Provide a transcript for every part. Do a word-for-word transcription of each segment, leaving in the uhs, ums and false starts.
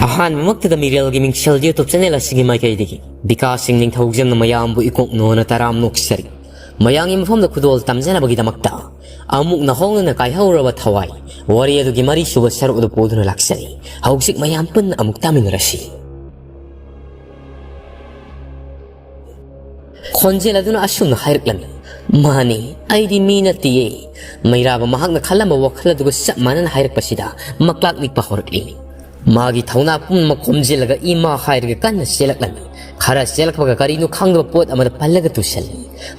ꯑꯍꯥꯟꯕꯃꯛꯇꯗ ꯃꯤꯔꯦꯜꯒꯤ ꯃꯤꯡꯁꯦꯜ YouTube channel ꯑꯁꯤꯒꯤ ꯃꯥꯏꯀꯩꯗꯒꯤ ꯕꯤꯀꯥꯁ ꯁꯤꯡ ꯅꯤꯡꯊꯧꯖꯝꯅ ꯃꯌꯥꯝꯕꯨ ꯏꯀꯣꯛ ꯅꯣꯟꯅ ꯇꯔꯥꯝ ꯅꯣꯛꯆꯔꯤ꯫ ꯃꯌꯥꯝꯒꯤ ꯃꯐꯝꯗ ꯈꯨꯗꯣꯜ ꯇꯝꯖꯅꯕꯒꯤꯗꯃꯛꯇ ꯑꯃꯨꯛ ꯅꯧꯍꯧꯅꯅ ꯀꯥꯏꯍꯧꯔꯕ ꯊꯋꯥꯏ ꯋꯥꯔꯤ ꯑꯗꯨꯒꯤ ꯃꯔꯤꯁꯨꯕ ꯁꯔꯨꯛ ꯑꯗꯨ ꯄꯨꯗꯨꯅ ꯂꯥꯛꯆꯔꯤ꯫ ꯍꯧꯖꯤꯛ ꯃꯌꯥꯝ ꯄꯨꯟꯅ ꯑꯃꯨꯛ ꯇꯥꯃꯤꯟꯅꯔꯁꯤ꯫ ꯈꯣꯟꯖꯦꯜ ꯑꯗꯨꯅ ꯑꯁꯨꯝꯅ ꯍꯥꯏꯔꯛꯂꯝꯃꯤ, "ꯃꯥꯅꯤ, ꯑꯩꯗꯤ ꯃꯤ ꯅꯠꯇꯤꯌꯦ꯫" ꯃꯩꯔꯥꯕ ꯃꯍꯥꯛꯅ ꯈꯜꯂꯝꯕ ꯋꯥꯈꯜ ꯑꯗꯨꯒ ꯆꯞ ꯃꯥꯟꯅꯅ ꯍꯥꯏꯔꯛꯄꯁꯤꯗ ꯃꯀ꯭ꯂꯥꯛ ꯅꯤꯛꯄ ꯍꯧꯔꯛꯂꯤ꯫ ꯃꯥꯒꯤ ꯊꯧꯅꯥ ꯄꯨꯝꯅꯃꯛ ꯈꯣꯝꯖꯤꯜꯂꯒ ꯏꯃꯥ ꯍꯥꯏꯔꯒ ꯀꯟꯅ ꯆꯦꯜꯂꯛꯂꯝꯃꯤ꯫ ꯈꯔ ꯆꯦꯜꯂꯛꯄꯒ ꯀꯔꯤꯅꯣ ꯈꯪꯗꯕ ꯄꯣꯠ ꯑꯃꯗ ꯄꯜꯂꯒ ꯇꯨꯁꯜꯂꯤ꯫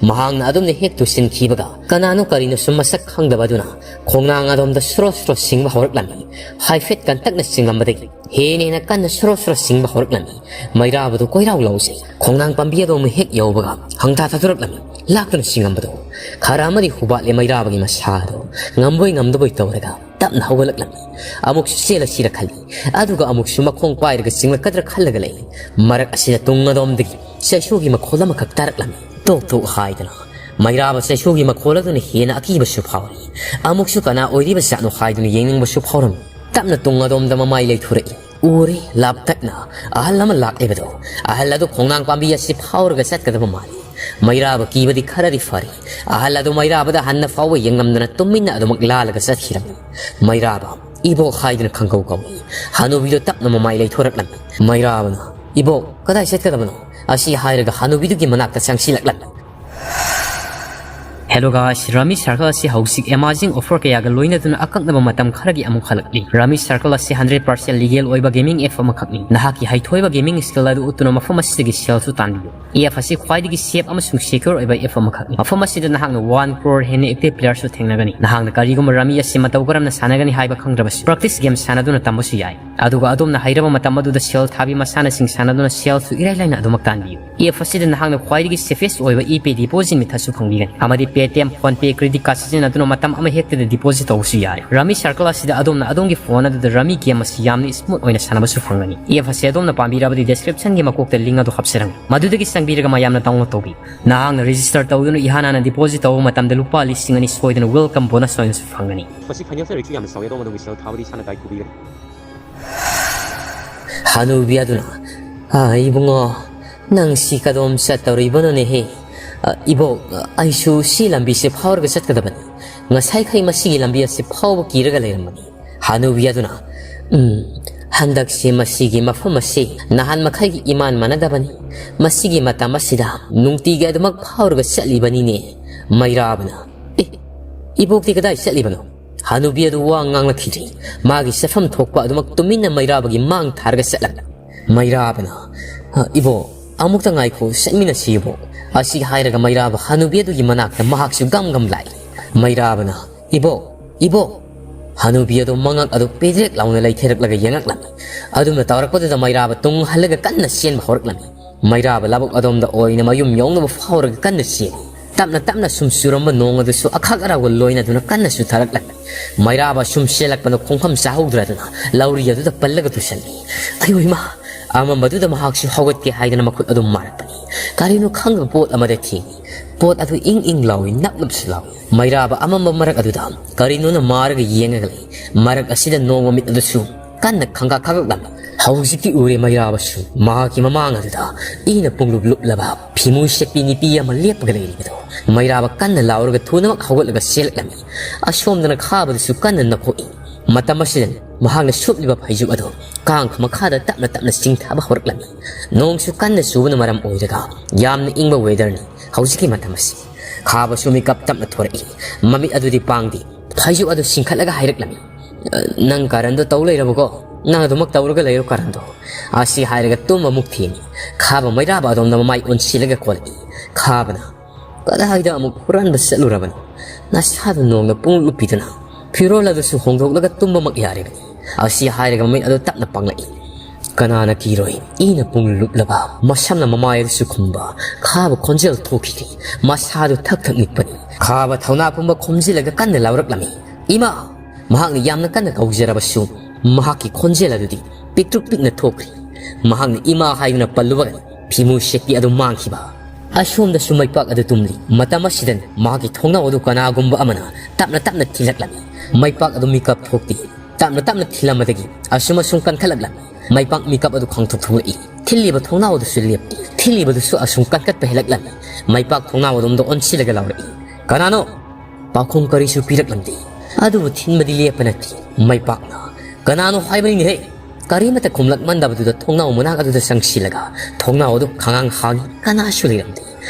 ꯃꯍꯥꯛꯅ ꯑꯗꯨꯝꯅ ꯍꯦꯛ ꯇꯨꯁꯤꯟꯈꯤꯕꯒ ꯀꯅꯥꯅꯣ ꯀꯔꯤꯅꯣꯁꯨ ꯃꯁꯛ ꯈꯪꯗꯕ ꯑꯗꯨꯅ ꯈꯣꯡꯅꯥꯡ ꯑꯗꯣꯝꯗ ꯁ꯭ꯔꯣ ꯁ꯭ꯔꯣ ꯁꯤꯡꯕ ꯍꯧꯔꯛꯂꯝꯃꯤ꯫ ꯍꯥꯏꯐꯦꯠ ꯀꯟꯇꯛꯅ ꯆꯤꯡꯂꯝꯕꯗꯒꯤ ꯍꯦꯟꯅ ꯍꯦꯟꯅ ꯀꯟꯅ ꯁ꯭ꯔꯣ ꯁ꯭ꯔꯣ ꯁꯤꯡꯕ ꯍꯧꯔꯛꯂꯝꯃꯤ꯫ ꯃꯩꯔꯥꯕꯗꯨ ꯀꯣꯏꯔꯥꯎ ꯂꯥꯎꯖꯩ꯫ ꯈꯣꯡꯅꯥꯡ ꯄꯥꯝꯕꯤ ꯑꯗꯨ ꯑꯃꯨꯛ ꯍꯦꯛ ꯌꯧꯕꯒ ꯍꯪꯊꯥ ꯊꯥꯗꯣꯔꯛꯂꯝꯃꯤ꯫ ꯂꯥꯛꯇꯨꯅ ꯆꯤꯡꯂꯝꯕꯗꯨ ꯈꯔ ꯑꯃꯗꯤ ꯍꯨꯕꯥꯠꯂꯦ꯫ ꯃꯩꯔꯥꯕꯒꯤ ꯃꯁꯥ ꯑꯗꯨ ꯉꯝꯕꯣꯏ ꯉꯝꯗꯕꯣꯏ ꯇꯧꯔꯒ ꯇꯞꯅ ꯍꯧꯒꯠꯂꯛꯂꯝꯃꯤ꯫ ꯑꯃꯨꯛꯁꯨ ꯆꯦꯜꯂꯁꯤꯔ ꯈꯜꯂꯤ꯫ ꯑꯗꯨꯒ ꯑꯃꯨꯛꯁꯨ ꯃꯈꯣꯡ ꯄꯥꯏꯔꯒ ꯆꯤꯡꯂꯛꯀꯗ꯭ꯔꯥ ꯈꯜꯂꯒ ꯂꯩ꯫ ꯃꯔꯛ ꯑꯁꯤꯗ ꯇꯨꯡ ꯑꯗꯣꯝꯗꯒꯤ ꯆꯩꯁꯨꯒꯤ ꯃꯈꯣꯜ ꯑꯃꯈꯛ ꯇꯥꯔꯛꯂꯝꯃꯤ꯫ ꯇꯣꯛ ꯇꯣꯛ ꯍꯥꯏꯗꯅ ꯃꯩꯔꯥꯕ ꯆꯩꯁꯨꯒꯤ ꯃꯈꯣꯜ ꯑꯗꯨꯅ ꯍꯦꯟꯅ ꯑꯀꯤꯕꯁꯨ ꯐꯥꯎꯔꯤ꯫ ꯑꯃꯨꯛꯁꯨ ꯀꯅꯥ ꯑꯣꯏꯔꯤꯕ ꯖꯥꯠꯅꯣ ꯍꯥꯏꯗꯨꯅ ꯌꯦꯡꯅꯤꯡꯕꯁꯨ ꯐꯥꯎꯔꯝꯃꯤ꯫ ꯇꯞꯅ ꯇꯨꯡ ꯑꯗꯣꯝꯗ ꯃꯃꯥꯏ ꯂꯩꯊꯣꯔꯛꯏ꯫ ꯎꯔꯦ, ꯂꯥꯞꯇꯛꯅ ꯑꯍꯜ ꯑꯃ ꯂꯥꯛꯂꯤꯕꯗꯣ꯫ ꯑꯍꯜ ꯑꯗꯨ ꯈꯣꯡꯅꯥꯡ ꯄꯥꯝꯕꯤ ꯑꯁꯤ ꯐꯥꯎꯔꯒ ꯆꯠꯀꯗꯕ ꯃꯥꯜꯂꯤ꯫ ꯃꯩꯔꯥꯕ ꯀꯤꯕꯗꯤ ꯈꯔꯗꯤ ꯐꯔꯦ꯫ ꯑꯍꯜ ꯑꯗꯨ ꯃꯩꯔꯥꯕꯗ ꯍꯟꯅ ꯐꯥꯎꯕ ꯌꯦꯡꯉꯝꯗꯅ ꯇꯨꯃꯤꯟꯅ ꯑꯗꯨꯃꯛ ꯂꯥꯜꯂꯒ ꯆꯠꯈꯤꯔꯝꯃꯤ꯫ ꯃꯩꯔꯥꯕ, "ꯏꯕꯣꯛ" ꯍꯥꯏꯗꯨꯅ ꯈꯪꯒꯧ ꯀꯧꯏ꯫ ꯍꯅꯨꯕꯤꯗꯨ ꯇꯞꯅ ꯃꯃꯥꯏ ꯂꯩꯊꯣꯔꯛꯂꯝꯃꯤ꯫ ꯃꯩꯔꯥꯕꯅ, "ꯏꯕꯣꯛ, ꯀꯗꯥꯏ ꯆꯠꯀꯗꯕꯅꯣ?" ꯑꯁꯤ ꯍꯥꯏꯔꯒ ꯍꯅꯨꯕꯤꯗꯨꯒꯤ ꯃꯅꯥꯛꯇ ꯆꯪꯁꯤꯜꯂꯛꯂꯝꯃꯤ꯫ Hello guys, Rummy Circle ꯑꯁꯤ ꯍꯧꯖꯤꯛ amazing offer ꯀꯌꯥꯒ ꯂꯣꯏꯅꯗꯨꯅ ꯑꯀꯛꯅꯕ ꯃꯇꯝ ꯈꯔꯒꯤ ꯑꯃꯨꯛ ꯍꯜꯂꯛꯂꯤ꯫ Rummy Circle ꯑꯁꯤ hundred percent legal ꯑꯣꯏꯕ gaming app ꯑꯃꯈꯛꯅꯤ꯫ ꯅꯍꯥꯛꯀꯤ ꯍꯩꯊꯣꯏꯕ gaming skill ꯑꯗꯨ ꯎꯠꯇꯨꯅ ꯃꯐꯝ ꯑꯁꯤꯗꯒꯤ ꯁꯦꯜꯁꯨ ꯇꯥꯟꯕꯤꯌꯨ꯫ App ꯑꯁꯤ ꯈ꯭ꯋꯥꯏꯗꯒꯤ safe ꯑꯃꯁꯨꯡ secure ꯑꯣꯏꯕ app ꯑꯃꯈꯛꯅꯤ꯫ ꯃꯐꯝ ꯑꯁꯤꯗ ꯅꯍꯥꯛꯅ one crore ꯍꯦꯟꯅ active playerꯁꯨ ꯊꯦꯡꯅꯒꯅꯤ꯫ ꯅꯍꯥꯛꯅ ꯀꯔꯤꯒꯨꯝꯕ Rummy ꯑꯁꯤ ꯃꯇꯧ ꯀꯔꯝꯅ ꯁꯥꯟꯅꯒꯅꯤ ꯍꯥꯏꯕ ꯈꯪꯗ꯭ꯔꯕꯁꯨ practice game ꯁꯥꯟꯅꯗꯨꯅ ꯇꯝꯕꯁꯨ ꯌꯥꯏ꯫ ꯑꯗꯨꯒ ꯑꯗꯣꯝꯅ ꯍꯩꯔꯕ ꯃꯇꯝ ꯑꯗꯨꯗ ꯁꯦꯜ ꯊꯥꯕꯤ ꯃꯁꯥꯟꯅꯁꯤꯡ ꯁꯥꯟꯅꯗꯨꯅ ꯁꯦꯜꯁꯨ ꯏꯔꯥꯏ ꯂꯥꯏꯅ ꯑꯗꯨꯃꯛ ꯇꯥꯟꯕꯤꯌꯨ꯫ App ꯑꯁꯤꯗ ꯅꯍꯥꯛꯅ ꯈ꯭ꯋꯥꯏꯗꯒꯤ safest ꯑꯣꯏꯕ ePay deposit methodꯁꯨ ꯐꯪꯕꯤꯒꯅꯤ꯫ ꯑꯃꯗꯤ Paytm, PhonePe, credit card ꯁꯤꯖꯤꯟꯅꯗꯨꯅ ꯃꯇꯝ ꯑꯃꯍꯦꯛꯇꯗ deposit ꯇꯧꯕꯁꯨ ꯌꯥꯔꯦ꯫ Rummy Circle ꯑꯁꯤꯗ ꯑꯗꯣꯝꯅ ꯑꯗꯣꯝꯒꯤ phone ꯑꯗꯨꯗ Rummy game ꯑꯁꯤ ꯌꯥꯝꯅ smooth ꯑꯣꯏꯅ ꯁꯥꯟꯅꯕꯁꯨ ꯐꯪꯒꯅꯤ꯫ App ꯑꯁꯤ ꯑꯗꯣꯝꯅ ꯄꯥꯝꯕꯤꯔꯕꯗꯤ descriptionꯒꯤ ꯃꯀꯣꯛꯇ link ꯑꯗꯨ ꯍꯥꯞꯆꯔꯝꯒꯦ꯫ ꯃꯗꯨꯗꯒꯤ ꯆꯪꯕꯤꯔꯒ ꯃꯌꯥꯝꯅ download ꯇꯧꯕꯤꯌꯨ꯫ ꯅꯍꯥꯛꯅ register ꯇꯧꯗꯨꯅ ꯏꯍꯥꯟ ꯍꯥꯟꯅ deposit ꯇꯧꯕ ꯃꯇꯝꯗ ꯂꯨꯄꯥ ꯂꯤꯁꯤꯡ ꯑꯅꯤ ꯁꯣꯏꯗꯅ welcome bonus ꯑꯣꯏꯅꯁꯨ ꯐꯪꯒꯅꯤ꯫ ꯃꯁꯤ financial risk ꯌꯥꯝꯅ ꯆꯥꯎꯏ, ꯑꯗꯣꯝ ꯑꯗꯣꯝꯒꯤ ꯁꯦꯜ ꯊꯥꯕꯗꯤ ꯏꯁꯥꯅ guide ꯇꯧꯕꯤꯒꯅꯤ꯫ ꯍꯅꯨꯕꯤ ꯑꯗꯨꯅ, "ꯑ, ꯏꯕꯨꯡꯉꯣ, ꯅꯪ ꯁꯤ ꯀꯗꯣꯝ ꯆꯠꯇꯧꯔꯤꯕꯅꯣꯅꯦꯍꯦ? ꯑ, ꯏꯕꯣꯛ, ꯑꯩꯁꯨ ꯁꯤ ꯂꯝꯕꯤꯁꯦ ꯐꯥꯎꯔꯒ ꯆꯠꯀꯗꯕꯅꯤ꯫ ꯉꯁꯥꯏꯈꯩ ꯃꯁꯤꯒꯤ ꯂꯝꯕꯤ ꯑꯁꯤ ꯐꯥꯎꯕ ꯀꯤꯔꯒ ꯂꯩꯔꯝꯕꯅꯤ꯫" ꯍꯅꯨꯕꯤ ꯑꯗꯨꯅ, "ꯎꯝ, ꯍꯟꯗꯛꯁꯤ ꯃꯁꯤꯒꯤ ꯃꯐꯝ ꯑꯁꯤ ꯅꯍꯥꯟ ꯃꯈꯩꯒꯤ ꯏꯃꯥꯟ ꯃꯥꯟꯅꯗꯕꯅꯤ꯫ ꯃꯁꯤꯒꯤ ꯃꯇꯝ ꯑꯁꯤꯗ ꯅꯨꯡꯇꯤꯒꯤ ꯑꯗꯨꯃꯛ ꯐꯥꯎꯔꯒ ꯆꯠꯂꯤꯕꯅꯤꯅꯦ꯫" ꯃꯩꯔꯥꯕꯅ, "ꯑꯦ, ꯏꯕꯣꯛꯇꯤ ꯀꯗꯥꯏ ꯆꯠꯂꯤꯕꯅꯣ?" ꯍꯅꯨꯕꯤ ꯑꯗꯨ ꯋꯥ ꯉꯥꯡꯂꯛꯈꯤꯗ꯭ꯔꯦ꯫ ꯃꯥꯒꯤ ꯆꯠꯐꯝ ꯊꯣꯛꯄ ꯑꯗꯨꯃꯛ ꯇꯨꯃꯤꯟꯅ ꯃꯩꯔꯥꯕꯒꯤ ꯃꯥꯡ ꯊꯥꯔꯒ ꯆꯠꯂꯝꯃꯤ꯫ ꯃꯩꯔꯥꯕꯅ, "ꯑ, ꯏꯕꯣꯛ, ꯑꯃꯨꯛꯇ ꯉꯥꯏꯈꯣ, ꯆꯠꯃꯤꯟꯅꯁꯤ ꯏꯕꯣꯛ꯫" ꯑꯁꯤ ꯍꯥꯏꯔꯒ ꯃꯩꯔꯥꯕ ꯍꯅꯨꯕꯤ ꯑꯗꯨꯒꯤ ꯃꯅꯥꯛꯇ ꯃꯍꯥꯛꯁꯨ ꯒꯝ ꯒꯝ ꯂꯥꯛꯏ꯫ ꯃꯩꯔꯥꯕꯅ, "ꯏꯕꯣꯛ, ꯏꯕꯣꯛ!" ꯍꯅꯨꯕꯤ ꯑꯗꯨ ꯃꯉꯛ ꯑꯗꯨ ꯄꯦꯗ꯭ꯔꯦꯛ ꯂꯥꯎꯅ ꯂꯩꯊꯦꯔꯛꯂꯒ ꯌꯦꯡꯉꯛꯂꯝꯃꯤ꯫ ꯑꯗꯨꯝꯅ ꯇꯧꯔꯛꯄꯗꯨꯗ ꯃꯩꯔꯥꯕ ꯇꯨꯡ ꯍꯜꯂꯒ ꯀꯟꯅ ꯆꯦꯟꯕ ꯍꯧꯔꯛꯂꯝꯃꯤ꯫ ꯃꯩꯔꯥꯕ ꯂꯕꯨꯛ ꯑꯗꯣꯝꯗ ꯑꯣꯏꯅ ꯃꯌꯨꯝ ꯌꯧꯅꯕ ꯐꯥꯎꯔꯒ ꯀꯟꯅ ꯆꯦꯜꯂꯤ꯫ ꯇꯞꯅ ꯇꯞꯅ ꯁꯨꯝ ꯆꯨꯔꯝꯕ ꯅꯣꯡ ꯑꯗꯨꯁꯨ ꯑꯈꯛ ꯑꯔꯥꯎꯒ ꯂꯣꯏꯅꯗꯨꯅ ꯀꯟꯅ ꯆꯨꯊꯔꯛꯂꯝꯃꯤ꯫ ꯃꯩꯔꯥꯕ ꯁꯨꯝ ꯆꯦꯜꯂꯛꯄꯗ ꯈꯣꯡꯐꯝ ꯆꯥꯍꯧꯗ꯭ꯔꯗꯨꯅ ꯂꯧꯔꯤ ꯑꯗꯨꯗ ꯄꯜꯂꯒ ꯇꯨꯁꯜꯂꯤ꯫ "ꯑꯌꯣ ꯏꯃꯥ!" ꯑꯃꯝꯕꯗꯨꯗ ꯃꯍꯥꯛꯁꯨ ꯍꯧꯒꯠꯀꯦ ꯍꯥꯏꯗꯅ ꯃꯈꯨꯠ ꯑꯗꯨꯝ ꯃꯥꯔꯛꯄꯅꯤ꯫ ꯀꯔꯤꯅꯣ ꯈꯪꯗꯕ ꯄꯣꯠ ꯑꯃꯗ ꯊꯦꯡꯏ꯫ ꯄꯣꯠ ꯑꯗꯨ ꯏꯪ ꯏꯪ ꯂꯥꯎꯏ, ꯅꯞ ꯅꯞꯁꯨ ꯂꯥꯎꯏ꯫ ꯃꯩꯔꯥꯕ ꯑꯃꯝꯕ ꯃꯔꯛ ꯑꯗꯨꯗ ꯀꯔꯤꯅꯣꯅ ꯃꯥꯔꯒ ꯌꯦꯡꯉꯒ ꯂꯩ꯫ ꯃꯔꯛ ꯑꯁꯤꯗ ꯅꯣꯡ ꯃꯃꯤꯠ ꯑꯗꯨꯁꯨ ꯀꯟꯅ ꯈꯪꯒꯥ ꯈꯥꯒꯠꯂꯝꯃꯤ꯫ ꯍꯧꯖꯤꯛꯇꯤ ꯎꯔꯦ ꯃꯩꯔꯥꯕꯁꯨ꯫ ꯃꯍꯥꯛꯀꯤ ꯃꯃꯥꯡ ꯑꯗꯨꯗ ꯏꯅ ꯄꯨꯡꯂꯨꯞ ꯂꯨꯞꯂꯕ ꯐꯤꯃꯨ ꯁꯦꯠꯄꯤ ꯅꯨꯄꯤ ꯑꯃ ꯂꯦꯞꯄꯒ ꯂꯩꯔꯤꯕꯗꯨ꯫ ꯃꯩꯔꯥꯕ ꯀꯟꯅ ꯂꯥꯎꯔꯒ ꯊꯨꯅꯃꯛ ꯍꯧꯒꯠꯂꯒ ꯆꯦꯜꯂꯛꯂꯝꯃꯤ꯫ ꯑꯁꯣꯝꯗꯅ ꯈꯥꯕꯗꯁꯨ ꯀꯟꯅ ꯅꯈꯣꯛꯏ꯫ ꯃꯇꯝ ꯑꯁꯤꯗ ꯃꯍꯥꯛꯅ ꯁꯨꯞꯂꯤꯕ ꯐꯩꯖꯨꯞ ꯑꯗꯨ ꯀꯥꯡꯈ ꯃꯈꯥꯗ ꯇꯞꯅ ꯇꯞꯅ ꯆꯤꯡꯊꯕ ꯍꯧꯔꯛꯂꯝꯃꯤ꯫ ꯅꯣꯡꯁꯨ ꯀꯟꯅ ꯆꯨꯕꯅ ꯃꯔꯝ ꯑꯣꯏꯔꯒ ꯌꯥꯝꯅ ꯏꯪꯕ ꯋꯦꯗꯔꯅꯤ ꯍꯧꯖꯤꯛꯀꯤ ꯃꯇꯝ ꯑꯁꯤ꯫ ꯈꯥꯕꯁꯨ ꯃꯤꯀꯞ ꯇꯞꯅ ꯊꯣꯔꯛꯏ꯫ ꯃꯃꯤꯠ ꯑꯗꯨꯗꯤ ꯄꯥꯡꯗꯦ꯫ ꯐꯩꯖꯨꯞ ꯑꯗꯨ ꯆꯤꯡꯈꯠꯂꯒ ꯍꯥꯏꯔꯛꯂꯝꯃꯤ, "ꯅꯪ ꯀꯥꯔꯟꯗꯣ ꯇꯧ ꯂꯩꯔꯕꯀꯣ? ꯅꯪ ꯑꯗꯨꯃꯛ ꯇꯧꯔꯒ ꯂꯩꯔꯣ ꯀꯥꯔꯟꯗꯣ꯫" ꯑꯁꯤ ꯍꯥꯏꯔꯒ ꯇꯨꯝꯕ ꯑꯃꯨꯛ ꯊꯦꯡꯏ꯫ ꯈꯥꯕ ꯃꯩꯔꯥꯕ ꯑꯗꯣꯝꯗ ꯃꯃꯥꯏ ꯑꯣꯟꯁꯤꯜꯂꯒ ꯀꯣꯜꯂꯛꯏ꯫ ꯈꯥꯕꯅ, "ꯀꯗꯥꯏꯗ ꯑꯃꯨꯛ ꯍꯨꯔꯥꯟꯕ ꯆꯠꯂꯨꯔꯕꯅꯣ? ꯅꯁꯥꯗꯨ ꯅꯣꯡꯅ ꯄꯨꯡꯂꯨꯞ ꯂꯨꯞꯄꯤꯗꯨꯅ ꯐꯤꯔꯣꯜ ꯑꯗꯨꯁꯨ ꯍꯣꯡꯗꯣꯛꯂꯒ ꯇꯨꯝꯕꯃꯛ ꯌꯥꯔꯤꯕꯅꯤ꯫" ꯑꯁꯤ ꯍꯥꯏꯔꯒ ꯃꯃꯤꯠ ꯑꯗꯨ ꯇꯞꯅ ꯄꯥꯡꯂꯛꯏ꯫ ꯀꯅꯥꯅ ꯀꯤꯔꯣꯏ? ꯏꯅ ꯄꯨꯡ ꯂꯨꯞꯂꯕ ꯃꯁꯝꯅ ꯃꯃꯥꯏ ꯑꯗꯨꯁꯨ ꯈꯨꯝꯕ ꯈꯥꯕ ꯈꯣꯟꯖꯦꯜ ꯊꯣꯛꯈꯤꯗꯦ꯫ ꯃꯁꯥꯗꯨ ꯊꯛ ꯊꯛ ꯅꯤꯛꯄꯅꯤ꯫ ꯈꯥꯕ ꯊꯧꯅꯥ ꯄꯨꯝꯕ ꯈꯣꯝꯖꯤꯜꯂꯒ ꯀꯟꯅ ꯂꯥꯎꯔꯛꯂꯝꯃꯤ, "ꯏꯃꯥ!" ꯃꯍꯥꯛꯅ ꯌꯥꯝꯅ ꯀꯟꯅ ꯀꯧꯖꯔꯕꯁꯨ ꯃꯍꯥꯛꯀꯤ ꯈꯣꯟꯖꯦꯜ ꯑꯗꯨꯗꯤ ꯄꯤꯛꯇ꯭ꯔꯨꯛ ꯄꯤꯛꯅ ꯊꯣꯛꯈ꯭ꯔꯤ꯫ ꯃꯍꯥꯛꯅ ꯏꯃꯥ ꯍꯥꯏꯗꯨꯅ ꯄꯜꯂꯨꯕꯒ ꯐꯤꯃꯨ ꯁꯦꯠꯄꯤ ꯑꯗꯨ ꯃꯥꯡꯈꯤꯕ꯫ ꯑꯁꯣꯝꯗꯁꯨ ꯃꯩꯄꯥꯛ ꯑꯗꯨ ꯇꯨꯝꯂꯤ꯫ ꯃꯇꯝ ꯑꯁꯤꯗ ꯃꯍꯥꯛꯀꯤ ꯊꯣꯡꯅꯥꯎ ꯑꯗꯨ ꯀꯅꯥꯒꯨꯝꯕ ꯑꯃꯅ ꯇꯞꯅ ꯇꯞꯅ ꯊꯤꯜꯂꯛꯂꯝꯃꯤ꯫ ꯃꯩꯄꯥꯛ ꯑꯗꯨ ꯃꯤꯀꯞ ꯊꯣꯛꯇꯦ꯫ ꯇꯞꯅ ꯇꯞꯅ ꯊꯤꯜꯂꯝꯕꯗꯒꯤ ꯑꯁꯨꯝ ꯑꯁꯨꯝ ꯀꯟꯈꯠꯂꯛꯂꯝꯃꯤ꯫ ꯃꯩꯄꯥꯛ ꯃꯤꯀꯞ ꯑꯗꯨ ꯈꯪꯊꯣꯛ ꯊꯣꯛꯂꯛꯏ꯫ ꯊꯤꯜꯂꯤꯕ ꯊꯣꯡꯅꯥꯎ ꯑꯗꯨꯁꯨ ꯂꯦꯞꯇꯦ꯫ ꯊꯤꯜꯂꯤꯕꯗꯨꯁꯨ ꯑꯁꯨꯝ ꯀꯟꯈꯠꯄ ꯍꯦꯜꯂꯛꯂꯝꯃꯤ꯫ ꯃꯩꯄꯥꯛ ꯊꯣꯡꯅꯥꯎ ꯑꯗꯣꯝꯗ ꯑꯣꯟꯁꯤꯜꯂꯒ ꯂꯥꯎꯔꯛꯏ, "ꯀꯅꯥꯅꯣ?" ꯄꯥꯎꯈꯨꯝ ꯀꯔꯤꯁꯨ ꯄꯤꯔꯛꯂꯝꯗꯦ꯫ ꯑꯗꯨꯕꯨ ꯊꯤꯟꯕꯗꯤ ꯂꯦꯞꯄ ꯅꯠꯇꯦ꯫ ꯃꯩꯄꯥꯛꯅ, "ꯀꯅꯥꯅꯣ ꯍꯥꯏꯕꯅꯤꯅꯦꯍꯦ?" ꯀꯔꯤꯃꯠꯇ ꯈꯨꯝꯂꯛꯃꯟꯗꯕꯗꯨꯗ ꯊꯣꯡꯅꯥꯎ ꯃꯅꯥꯛ ꯑꯗꯨꯗ ꯆꯪꯁꯤꯜꯂꯒ ꯊꯣꯡꯅꯥꯎ ꯑꯗꯨ ꯈꯉꯥꯡ ꯍꯥꯡꯏ꯫ ꯀꯅꯥꯁꯨ ꯂꯩꯔꯝꯗꯦ꯫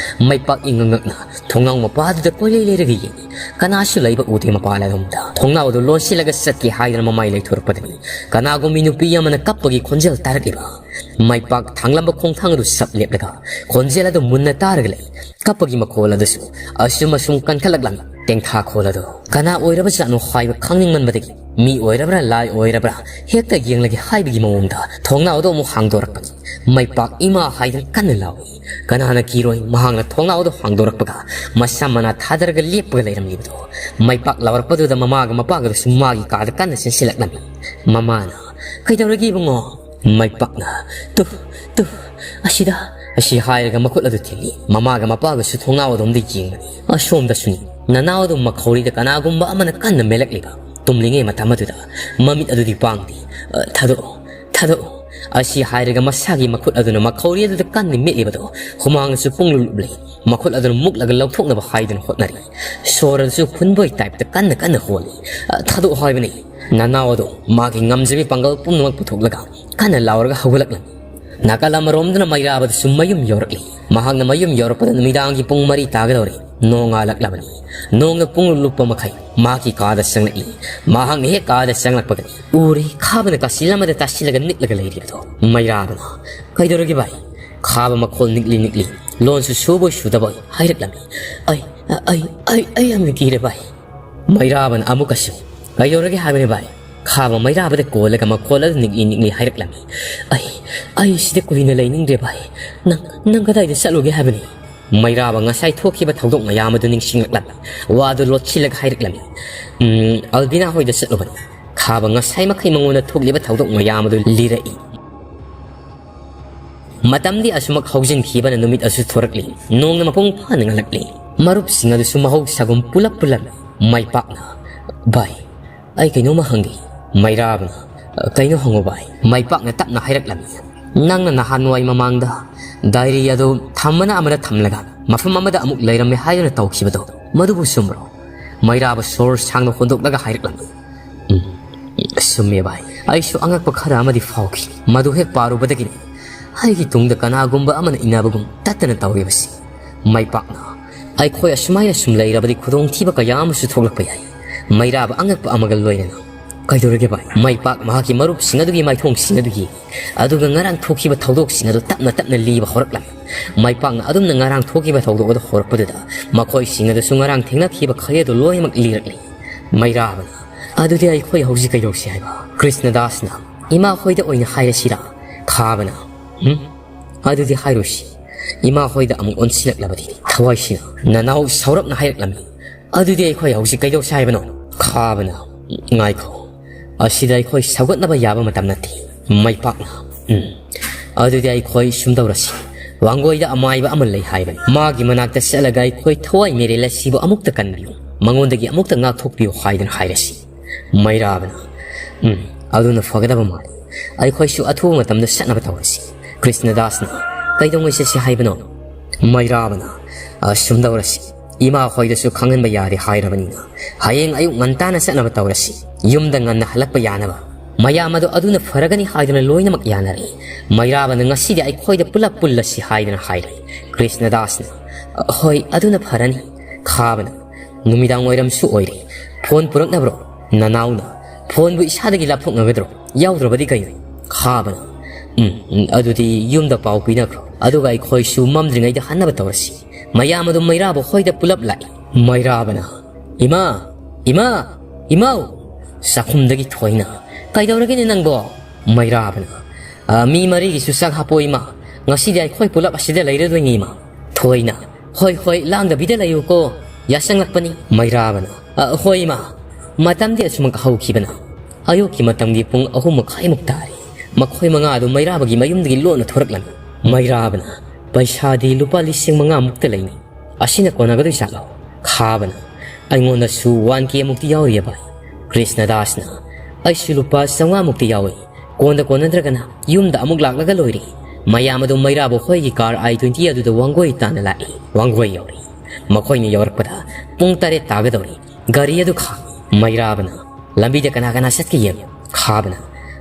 ꯃꯩꯄꯥꯛ ꯏꯉꯛ ꯉꯛꯅ ꯊꯣꯡꯅꯥꯎ ꯃꯄꯥꯗꯨꯗ ꯀꯣꯏꯂꯩ ꯂꯩꯔꯒ ꯌꯦꯡꯏ꯫ ꯀꯅꯥꯁꯨ ꯂꯩꯕ ꯎꯗꯦ ꯃꯄꯥꯟ ꯑꯗꯣꯝꯗ꯫ ꯊꯣꯡꯅꯥꯎ ꯑꯗꯨ ꯂꯣꯟꯁꯤꯜꯂꯒ ꯆꯠꯀꯦ ꯍꯥꯏꯗꯅ ꯃꯃꯥꯏ ꯂꯩꯊꯣꯔꯛꯄꯗꯅꯤ ꯀꯅꯥꯒꯨꯝꯕꯤ ꯅꯨꯄꯤ ꯑꯃꯅ ꯀꯞꯄꯒꯤ ꯈꯣꯟꯖꯦꯜ ꯇꯥꯔꯛꯂꯤꯕ꯫ ꯃꯩꯄꯥꯛ ꯊꯥꯡꯂꯝꯕ ꯈꯣꯡꯊꯥꯡ ꯑꯗꯨ ꯁꯞ ꯂꯦꯞꯂꯒ ꯈꯣꯟꯖꯦꯜ ꯑꯗꯨ ꯃꯨꯟꯅ ꯇꯥꯔꯒ ꯂꯩ꯫ ꯀꯞꯄꯒꯤ ꯃꯈꯣꯜ ꯑꯗꯨꯁꯨ ꯑꯁꯨꯝ ꯑꯁꯨꯝ ꯀꯟꯈꯠꯂꯛꯂꯝꯃꯤ꯫ ꯇꯦꯡꯊꯥ ꯈꯣꯜ ꯑꯗꯨ ꯀꯅꯥ ꯑꯣꯏꯔꯕꯖꯥꯠꯅꯣ ꯍꯥꯏꯕ ꯈꯪꯅꯤꯡꯃꯟꯕꯗꯒꯤ ꯃꯤ ꯑꯣꯏꯔꯕ꯭ꯔꯥ ꯂꯥꯏ ꯑꯣꯏꯔꯕ꯭ꯔꯥ ꯍꯦꯛꯇ ꯌꯦꯡꯂꯒꯦ ꯍꯥꯏꯕꯒꯤ ꯃꯑꯣꯡꯗ ꯊꯣꯡꯅꯥꯎ ꯑꯗꯨ ꯑꯃꯨꯛ ꯍꯥꯡꯗꯣꯔꯛꯄꯅꯤ꯫ ꯃꯩꯄꯥꯛ ꯏꯃꯥ ꯍꯥꯏꯗꯅ ꯀꯟꯅ ꯂꯥꯎꯏ꯫ ꯀꯅꯥꯅ ꯀꯤꯔꯣꯏ? ꯃꯍꯥꯛꯅ ꯊꯣꯡꯅꯥꯎ ꯑꯗꯨ ꯍꯥꯡꯗꯣꯔꯛꯄꯒ ꯃꯁꯝ ꯃꯅꯥ ꯊꯥꯗꯔꯒ ꯂꯦꯞꯄꯒ ꯂꯩꯔꯝꯂꯤꯕꯗꯨ꯫ ꯃꯩꯄꯥꯛ ꯂꯥꯎꯔꯛꯄꯗꯨꯗ ꯃꯃꯥꯒ ꯃꯄꯥꯒꯗꯨꯁꯨ ꯃꯥꯒꯤ ꯀꯥꯗ ꯀꯟꯅ ꯆꯦꯟꯁꯤꯜꯂꯛꯂꯝꯃꯤ꯫ ꯃꯃꯥꯅ, "ꯀꯩꯗꯧꯔꯒꯦ ꯏꯕꯨꯡꯉꯣ?" ꯃꯩꯄꯥꯛꯅ, "ꯇꯨ, ꯇꯨ, ꯑꯁꯤꯗ," ꯑꯁꯤ ꯍꯥꯏꯔꯒ ꯃꯈꯨꯠ ꯑꯗꯨ ꯊꯤꯜꯂꯤ꯫ ꯃꯃꯥꯒ ꯃꯄꯥꯒꯁꯨ ꯊꯣꯡꯅꯥꯎ ꯑꯗꯣꯝꯗ ꯌꯦꯡꯕꯅꯤ꯫ ꯑꯁꯣꯝꯗꯁꯨꯅꯤ꯫ ꯅꯅꯥꯎ ꯑꯗꯨ ꯃꯈꯧꯔꯤꯗ ꯀꯅꯥꯒꯨꯝꯕ ꯑꯃꯅ ꯀꯟꯅ ꯃꯦꯜꯂꯛꯂꯤꯕ꯫ ꯇꯨꯝꯂꯤꯉꯩ ꯃꯇꯝ ꯑꯗꯨꯗ ꯃꯃꯤꯠ ꯑꯗꯨꯗꯤ ꯄꯥꯡꯗꯦ꯫ "ꯑ, ꯊꯥꯗꯣꯛꯑꯣ, ꯊꯥꯗꯣꯛꯑꯣ," ꯑꯁꯤ ꯍꯥꯏꯔꯒ ꯃꯁꯥꯒꯤ ꯃꯈꯨꯠ ꯑꯗꯨꯅ ꯃꯈꯧꯔꯤ ꯑꯗꯨꯗ ꯀꯟꯅ ꯃꯦꯠꯂꯤꯕꯗꯣ ꯍꯨꯃꯥꯡꯅꯁꯨ ꯄꯨꯡꯂꯨꯞ ꯂꯨꯞꯂꯤ꯫ ꯃꯈꯨꯠ ꯑꯗꯨꯅ ꯃꯨꯛꯂꯒ ꯂꯧꯊꯣꯛꯅꯕ ꯍꯥꯏꯗꯨꯅ ꯍꯣꯠꯅꯔꯤ꯫ ꯁꯣꯔ ꯑꯗꯨꯁꯨ ꯐꯨꯟꯕꯣꯏ ꯇꯥꯏꯞꯇ ꯀꯟꯅ ꯀꯟꯅ ꯍꯣꯜꯂꯤ꯫ "ꯑ, ꯊꯥꯗꯣꯛꯑꯣ ꯍꯥꯏꯕꯅꯤ꯫ ꯅꯅꯥꯎ ꯑꯗꯨ ꯃꯥꯒꯤ ꯉꯝꯖꯕꯤ ꯄꯥꯡꯒꯜ ꯄꯨꯝꯅꯃꯛ ꯄꯨꯊꯣꯛꯂꯒ ꯀꯟꯅ ꯂꯥꯎꯔꯒ ꯍꯧꯒꯠꯂꯛꯂꯝꯃꯤ꯫" ꯅꯥꯀꯜ ꯑꯃꯔꯣꯝꯗꯅ ꯃꯩꯔꯥꯕꯗꯨꯁꯨ ꯃꯌꯨꯝ ꯌꯧꯔꯛꯂꯤ꯫ ꯃꯍꯥꯛꯅ ꯃꯌꯨꯝ ꯌꯧꯔꯛꯄꯗ ꯅꯨꯃꯤꯗꯥꯡꯒꯤ ꯄꯨꯡ ꯃꯔꯤ ꯇꯥꯒꯗꯧꯔꯦ꯫ ꯅꯣꯡꯉꯥꯜꯂꯛꯂꯕꯅꯤ꯫ ꯅꯣꯡꯅ ꯄꯨꯡꯂꯨꯞ ꯂꯨꯞꯄ ꯃꯈꯩ ꯃꯍꯥꯛꯀꯤ ꯀꯥꯗ ꯆꯪꯂꯛꯏ꯫ ꯃꯍꯥꯛꯅ ꯍꯦꯛ ꯀꯥꯗ ꯆꯪꯂꯛꯄꯒꯅꯤ ꯎꯔꯤ ꯈꯥꯕꯅ ꯀꯥꯆꯤꯜ ꯑꯃꯗ ꯇꯥꯁꯤꯜꯂꯒ ꯅꯤꯛꯂꯒ ꯂꯩꯔꯤꯕꯗꯣ꯫ ꯃꯩꯔꯥꯕꯅ, "ꯀꯩꯗꯧꯔꯒꯦ ꯚꯥꯏ?" ꯈꯥꯕ ꯃꯈꯣꯜ ꯅꯤꯛꯂꯤ ꯅꯤꯛꯂꯤ꯫ ꯂꯣꯟꯁꯨ ꯁꯨꯕꯣꯏ ꯁꯨꯗꯕꯣꯏ ꯍꯥꯏꯔꯛꯂꯝꯃꯤ꯫ "ꯑꯩ, ꯑꯩ, ꯑꯩ, ꯑꯩ ꯌꯥꯝꯅ ꯀꯤꯔꯦ ꯚꯥꯏ꯫" ꯃꯩꯔꯥꯕꯅ ꯑꯃꯨꯛꯀꯁꯨ, "ꯀꯩꯗꯧꯔꯒꯦ ꯍꯥꯏꯕꯅꯤ ꯚꯥꯏ?" ꯈꯥꯕ ꯃꯩꯔꯥꯕꯗ ꯀꯣꯜꯂꯒ ꯃꯈꯣꯜ ꯑꯗꯨ ꯅꯤꯛꯂꯤ ꯅꯤꯛꯂꯤ ꯍꯥꯏꯔꯛꯂꯝꯃꯤ꯫ "ꯑꯩ, ꯑꯩ ꯁꯤꯗ ꯀꯨꯏꯅ ꯂꯩꯅꯤꯡꯗ꯭ꯔꯦ ꯚꯥꯏ꯫ ꯅꯪ, ꯅꯪ ꯀꯗꯥꯏꯗ ꯆꯠꯂꯨꯒꯦ ꯍꯥꯏꯕꯅꯤ?" ꯃꯩꯔꯥꯕ ꯉꯁꯥꯏ ꯊꯣꯛꯈꯤꯕ ꯊꯧꯗꯣꯛ ꯃꯌꯥꯝ ꯑꯗꯨ ꯅꯤꯡꯁꯤꯡꯂꯛꯂꯝꯃꯤ꯫ ꯋꯥꯗꯨ ꯂꯣꯠꯁꯤꯜꯂꯒ ꯍꯥꯏꯔꯛꯂꯝꯃꯤ꯫ "ꯎꯝ, ꯑꯜꯕꯤꯅꯥ ꯍꯣꯏꯗ ꯆꯠꯂꯨꯕꯅꯤ꯫" ꯈꯥꯕ ꯉꯁꯥꯏ ꯃꯈꯩ ꯃꯉꯣꯟꯗ ꯊꯣꯛꯂꯤꯕ ꯊꯧꯗꯣꯛ ꯃꯌꯥꯝ ꯑꯗꯨ ꯂꯤꯔꯛꯏ꯫ ꯃꯇꯝꯗꯤ ꯑꯁꯨꯃꯛ ꯍꯧꯖꯤꯟꯈꯤꯕꯅ ꯅꯨꯃꯤꯠ ꯑꯁꯨ ꯊꯣꯔꯛꯂꯤ꯫ ꯅꯣꯡꯅ ꯃꯄꯨꯡ ꯐꯥꯅ ꯉꯜꯂꯛꯂꯤ꯫ ꯃꯔꯨꯞꯁꯤꯡ ꯑꯗꯨꯁꯨ ꯃꯍꯧꯁꯥꯒꯨꯝ ꯄꯨꯂꯞ ꯄꯨꯜꯂꯝꯃꯤ꯫ ꯃꯩꯄꯥꯛꯅ, "ꯚꯥꯏ, ꯑꯩ ꯀꯩꯅꯣꯝꯃ ꯍꯪꯒꯦ꯫" ꯃꯩꯔꯥꯕꯅ, ꯀꯩꯅꯣ ꯍꯪꯉꯣ ꯚꯥꯏ, ꯃꯥꯏꯄꯥꯛꯅ ꯇꯞꯅ ꯍꯥꯏꯔꯛꯂꯝꯃꯤ꯫ ꯅꯪꯅ ꯅꯍꯥꯟꯋꯥꯏ ꯃꯃꯥꯡꯗ ꯗꯥꯏꯔꯤ ꯑꯗꯨ ꯊꯝꯕꯅ ꯑꯃꯗ ꯊꯝꯂꯒ ꯃꯐꯝ ꯑꯃꯗ ꯑꯃꯨꯛ ꯂꯩꯔꯝꯃꯦ ꯍꯥꯏꯗꯨꯅ ꯇꯧꯈꯤꯕꯗꯣ, ꯃꯗꯨꯕꯨ ꯆꯨꯝꯕ꯭ꯔꯣ? ꯃꯩꯔꯥꯕ ꯁꯣꯔ ꯁꯥꯡꯅ ꯍꯣꯟꯗꯣꯛꯂꯒ ꯍꯥꯏꯔꯛꯂꯝꯃꯤ꯫ "ꯎꯝ, ꯆꯨꯝꯃꯦ ꯚꯥꯏ, ꯑꯩꯁꯨ ꯑꯉꯛꯄ ꯈꯔ ꯑꯃꯗꯤ ꯐꯥꯎꯈꯤ꯫ ꯃꯗꯨ ꯍꯦꯛ ꯄꯥꯔꯨꯕꯗꯒꯤꯅꯤ ꯑꯩꯒꯤ ꯇꯨꯡꯗ ꯀꯅꯥꯒꯨꯝꯕ ꯑꯃꯅ ꯏꯟꯅꯕꯒꯨꯝ ꯇꯠꯇꯅ ꯇꯧꯔꯤꯕꯁꯤ꯫ ꯃꯥꯏꯄꯥꯛꯅ ꯑꯩꯈꯣꯏ ꯑꯁꯨꯃꯥꯏꯅ ꯁꯨꯝ ꯂꯩꯔꯕꯗꯤ ꯈꯨꯗꯣꯡꯊꯤꯕ ꯀꯌꯥ ꯑꯃꯁꯨ ꯊꯣꯛꯂꯛꯄ ꯌꯥꯏ"꯫ ꯃꯩꯔꯥꯕ ꯑꯉꯛꯄ ꯑꯃꯒ ꯂꯣꯏꯅꯅ, "ꯀꯩꯗꯧꯔꯒꯦ ꯚꯥꯏ?" ꯃꯥꯏꯄꯥꯛ ꯃꯍꯥꯛꯀꯤ ꯃꯔꯨꯞꯁꯤꯡ ꯑꯗꯨꯒꯤ ꯃꯥꯏꯊꯣꯡꯁꯤꯡ ꯑꯗꯨ ꯌꯦꯡꯉꯤ, ꯑꯗꯨꯒ ꯉꯔꯥꯡ ꯊꯣꯛꯈꯤꯕ ꯊꯧꯗꯣꯛꯁꯤꯡ ꯑꯗꯨ ꯇꯞꯅ ꯇꯞꯅ ꯂꯤꯕ ꯍꯧꯔꯛꯂꯝꯃꯤ꯫ ꯃꯥꯏꯄꯥꯛꯅ ꯑꯗꯨꯝꯅ ꯉꯔꯥꯡ ꯊꯣꯛꯈꯤꯕ ꯊꯧꯗꯣꯛ ꯑꯗꯨ ꯍꯧꯔꯛꯄꯗꯨꯗ ꯃꯈꯣꯏꯁꯤꯡ ꯑꯗꯨꯁꯨ ꯉꯔꯥꯡ ꯊꯦꯡꯅꯈꯤꯕ ꯈꯩ ꯑꯗꯨ ꯂꯣꯏꯅꯃꯛ ꯂꯤꯔꯛꯂꯤ꯫ ꯃꯩꯔꯥꯕꯅ, "ꯑꯗꯨꯗꯤ ꯑꯩꯈꯣꯏ ꯍꯧꯖꯤꯛ ꯀꯩꯗꯧꯁꯤ ꯍꯥꯏꯕ?" ꯀ꯭ꯔꯤꯁꯅꯗꯥꯁꯅ, "ꯏꯃꯥ ꯍꯣꯏꯗ ꯑꯣꯏꯅ ꯍꯥꯏꯔꯁꯤꯔꯥ?" ꯈꯥꯕꯅ, "ꯎꯝ, ꯑꯗꯨꯗꯤ ꯍꯥꯏꯔꯣꯏꯁꯤ꯫ ꯏꯃꯥ ꯍꯣꯏꯗ ꯑꯃꯨꯛ ꯑꯣꯟꯁꯤꯜꯂꯛꯂꯕꯗꯤ ꯊꯋꯥꯏꯁꯤꯅ"꯫ ꯅꯅꯥꯎ ꯁꯥꯎꯔꯞꯅ ꯍꯥꯏꯔꯛꯂꯝꯃꯤ, "ꯑꯗꯨꯗꯤ ꯑꯩꯈꯣꯏ ꯍꯧꯖꯤꯛ ꯀꯩꯗꯧꯁꯤ ꯍꯥꯏꯕꯅꯣ?" ꯈꯥꯕꯅ, "ꯉꯥꯏꯈꯣ, ꯑꯁꯤꯗ ꯑꯩꯈꯣꯏ ꯁꯧꯒꯠꯅꯕ ꯌꯥꯕ ꯃꯇꯝ ꯅꯠꯇꯦ"꯫ ꯃꯩꯄꯥꯛꯅ, "ꯎꯝ, ꯑꯗꯨꯗꯤ ꯑꯩꯈꯣꯏ ꯁꯨꯝꯗꯧꯔꯁꯤ꯫ ꯋꯥꯡꯒꯣꯏꯗ ꯑꯃꯥꯏꯕ ꯑꯃ ꯂꯩ ꯍꯥꯏꯕꯅꯤ꯫ ꯃꯥꯒꯤ ꯃꯅꯥꯛꯇ ꯆꯠꯂꯒ ꯑꯩꯈꯣꯏ ꯊꯋꯥꯏ ꯃꯦꯔꯦꯜ ꯑꯁꯤꯕꯨ ꯑꯃꯨꯛꯇ ꯀꯟꯕꯤꯌꯨ, ꯃꯉꯣꯟꯗꯒꯤ ꯑꯃꯨꯛꯇ ꯉꯥꯛꯊꯣꯛꯄꯤꯌꯨ ꯍꯥꯏꯗꯅ ꯍꯥꯏꯔꯁꯤ"꯫ ꯃꯩꯔꯥꯕꯅ, "ꯎꯝ, ꯑꯗꯨꯅ ꯐꯒꯗꯕ ꯃꯥꯜꯂꯤ꯫ ꯑꯩꯈꯣꯏꯁꯨ ꯑꯊꯨꯕ ꯃꯇꯝꯗ ꯆꯠꯅꯕ ꯇꯧꯔꯁꯤ"꯫ ꯀ꯭ꯔꯤꯁꯅꯗꯥꯁꯅ, "ꯀꯩꯗꯧꯉꯩ ꯆꯠꯁꯤ ꯍꯥꯏꯕꯅꯣ?" ꯃꯩꯔꯥꯕꯅ, "ꯑ, ꯁꯨꯝꯗꯧꯔꯁꯤ꯫ ꯏꯃꯥ ꯍꯣꯏꯗꯁꯨ ꯈꯪꯍꯟꯕ ꯌꯥꯔꯦ ꯍꯥꯏꯔꯕꯅꯤꯅ ꯍꯌꯦꯡ ꯑꯌꯨꯛ ꯉꯟꯇꯥꯅ ꯆꯠꯅꯕ ꯇꯧꯔꯁꯤ꯫ ꯌꯨꯝꯗ ꯉꯟꯅ ꯍꯜꯂꯛꯄ ꯌꯥꯅꯕ꯫ ꯃꯌꯥꯝ ꯑꯗꯣ ꯑꯗꯨꯅ ꯐꯔꯒꯅꯤ ꯍꯥꯏꯗꯨꯅ ꯂꯣꯏꯅꯃꯛ ꯌꯥꯅꯔꯦ꯫ ꯃꯩꯔꯥꯕꯅ, "ꯉꯁꯤꯗꯤ ꯑꯩꯈꯣꯏꯗ ꯄꯨꯂꯞ ꯄꯨꯜꯂꯁꯤ" ꯍꯥꯏꯗꯅ ꯍꯥꯏꯔꯦ꯫ ꯀ꯭ꯔꯤꯁꯅꯗꯥꯁꯅ, "ꯍꯣꯏ, ꯑꯗꯨꯅ ꯐꯔꯅꯤ"꯫ ꯈꯥꯕꯅ, "ꯅꯨꯃꯤꯗꯥꯡ ꯋꯥꯏꯔꯝꯁꯨ ꯑꯣꯏꯔꯦ꯫ ꯐꯣꯟ ꯄꯨꯔꯛꯅꯕ꯭ꯔꯣ? ꯅꯅꯥꯎꯅ ꯐꯣꯟꯕꯨ ꯏꯁꯥꯗꯒꯤ ꯂꯥꯞꯊꯣꯛꯅꯒꯗ꯭ꯔꯣ? ꯌꯥꯎꯗ꯭ꯔꯕꯗꯤ ꯀꯩꯅꯣ?" ꯈꯥꯕꯅ, "ꯎꯝ, ꯎꯝ, ꯑꯗꯨꯗꯤ ꯌꯨꯝꯗ ꯄꯥꯎ ꯄꯤꯅꯈ꯭ꯔꯣ꯫ ꯑꯗꯨꯒ ꯑꯩꯈꯣꯏꯁꯨ ꯃꯝꯗ꯭ꯔꯤꯉꯩꯗ ꯍꯟꯅꯕ ꯇꯧꯔꯁꯤ"꯫ ꯃꯌꯥꯝ ꯑꯗꯨ ꯃꯩꯔꯥꯕ ꯍꯣꯏꯗ ꯄꯨꯂꯞ ꯂꯥꯛꯏ꯫ ꯃꯩꯔꯥꯕꯅ, "ꯏꯃꯥ! ꯏꯃꯥ! ꯏꯃꯥꯎ!" ꯆꯥꯛꯈꯨꯝꯗꯒꯤ ꯊꯣꯏꯅ, "ꯀꯩꯗꯧꯔꯒꯦꯅꯦ ꯅꯪꯕꯣ?" ꯃꯩꯔꯥꯕꯅ, "ꯑ, ꯃꯤ ꯃꯔꯤꯒꯤꯁꯨ ꯆꯥꯛ ꯍꯥꯞꯄꯣ ꯏꯃꯥ꯫ ꯉꯁꯤꯗꯤ ꯑꯩꯈꯣꯏ ꯄꯨꯂꯞ ꯑꯁꯤꯗ ꯂꯩꯔꯗꯣꯏꯅꯤ ꯏꯃꯥ"꯫ ꯊꯣꯏꯅ, "ꯍꯣꯏ, ꯍꯣꯏ, ꯂꯥꯡꯗꯕꯤꯗ ꯂꯩꯌꯨꯀꯣ꯫ ꯌꯥꯁꯪꯂꯛꯄꯅꯤ"꯫ ꯃꯩꯔꯥꯕꯅ, "ꯑ, ꯍꯣꯏ ꯏꯃꯥ"꯫ ꯃꯇꯝꯗꯤ ꯑꯁꯨꯃꯛ ꯍꯧꯈꯤꯕꯅ ꯑꯌꯨꯛꯀꯤ ꯃꯇꯝꯒꯤ ꯄꯨꯡ ꯑꯍꯨꯝ ꯃꯈꯥꯏꯃꯨꯛ ꯇꯥꯔꯦ꯫ ꯃꯈꯣꯏ ꯃꯉꯥ ꯑꯗꯨ ꯃꯩꯔꯥꯕꯒꯤ ꯃꯌꯨꯝꯗꯒꯤ ꯂꯣꯟꯅ ꯊꯣꯔꯛꯂꯝꯃꯤ꯫ ꯃꯩꯔꯥꯕꯅ, "ꯄꯩꯁꯥꯗꯤ ꯂꯨꯄꯥ ꯂꯤꯁꯤꯡ ꯃꯉꯥꯃꯨꯛꯇ ꯂꯩꯅꯤ꯫ ꯑꯁꯤꯅ ꯀꯣꯟꯅꯒꯗꯣꯏ ꯖꯥꯠꯂꯣ?" ꯈꯥꯕꯅ, "ꯑꯩꯉꯣꯟꯗꯁꯨ ꯋꯥꯟ ꯀꯦ ꯃꯨꯛꯇꯤ ꯌꯥꯎꯔꯤꯌꯦ ꯚꯥꯏ"꯫ ꯀ꯭ꯔꯤꯁꯅꯗꯥꯁꯅ, "ꯑꯩꯁꯨ ꯂꯨꯄꯥ ꯆꯥꯝꯃꯉꯥ ꯃꯨꯛꯇꯤ ꯌꯥꯎꯏ꯫ ꯀꯣꯟꯗ ꯀꯣꯟꯅꯗ꯭ꯔꯒꯅ ꯌꯨꯝꯗ ꯑꯃꯨꯛ ꯂꯥꯛꯂꯒ ꯂꯣꯏꯔꯦ꯫" ꯃꯌꯥꯝ ꯑꯗꯨ ꯃꯩꯔꯥꯕ ꯍꯣꯏꯒꯤ car I twenty ꯑꯗꯨꯗ ꯋꯥꯡꯒꯣꯏ ꯇꯥꯟꯅ ꯂꯥꯛꯏ꯫ ꯋꯥꯡꯒꯣꯏ ꯌꯧꯔꯦ꯫ ꯃꯈꯣꯏꯅ ꯌꯧꯔꯛꯄꯗ ꯄꯨꯡ ꯇꯔꯦꯠ ꯇꯥꯒꯗꯧꯔꯦ꯫ ꯒꯥꯔꯤ ꯑꯗꯨ ꯈꯥꯝꯃꯤ꯫ ꯃꯩꯔꯥꯕꯅ, "ꯂꯝꯕꯤꯗ ꯀꯅꯥ ꯀꯅꯥ ꯆꯠꯀꯦ ꯌꯦꯡꯉꯨ꯫" ꯈꯥꯕꯅ,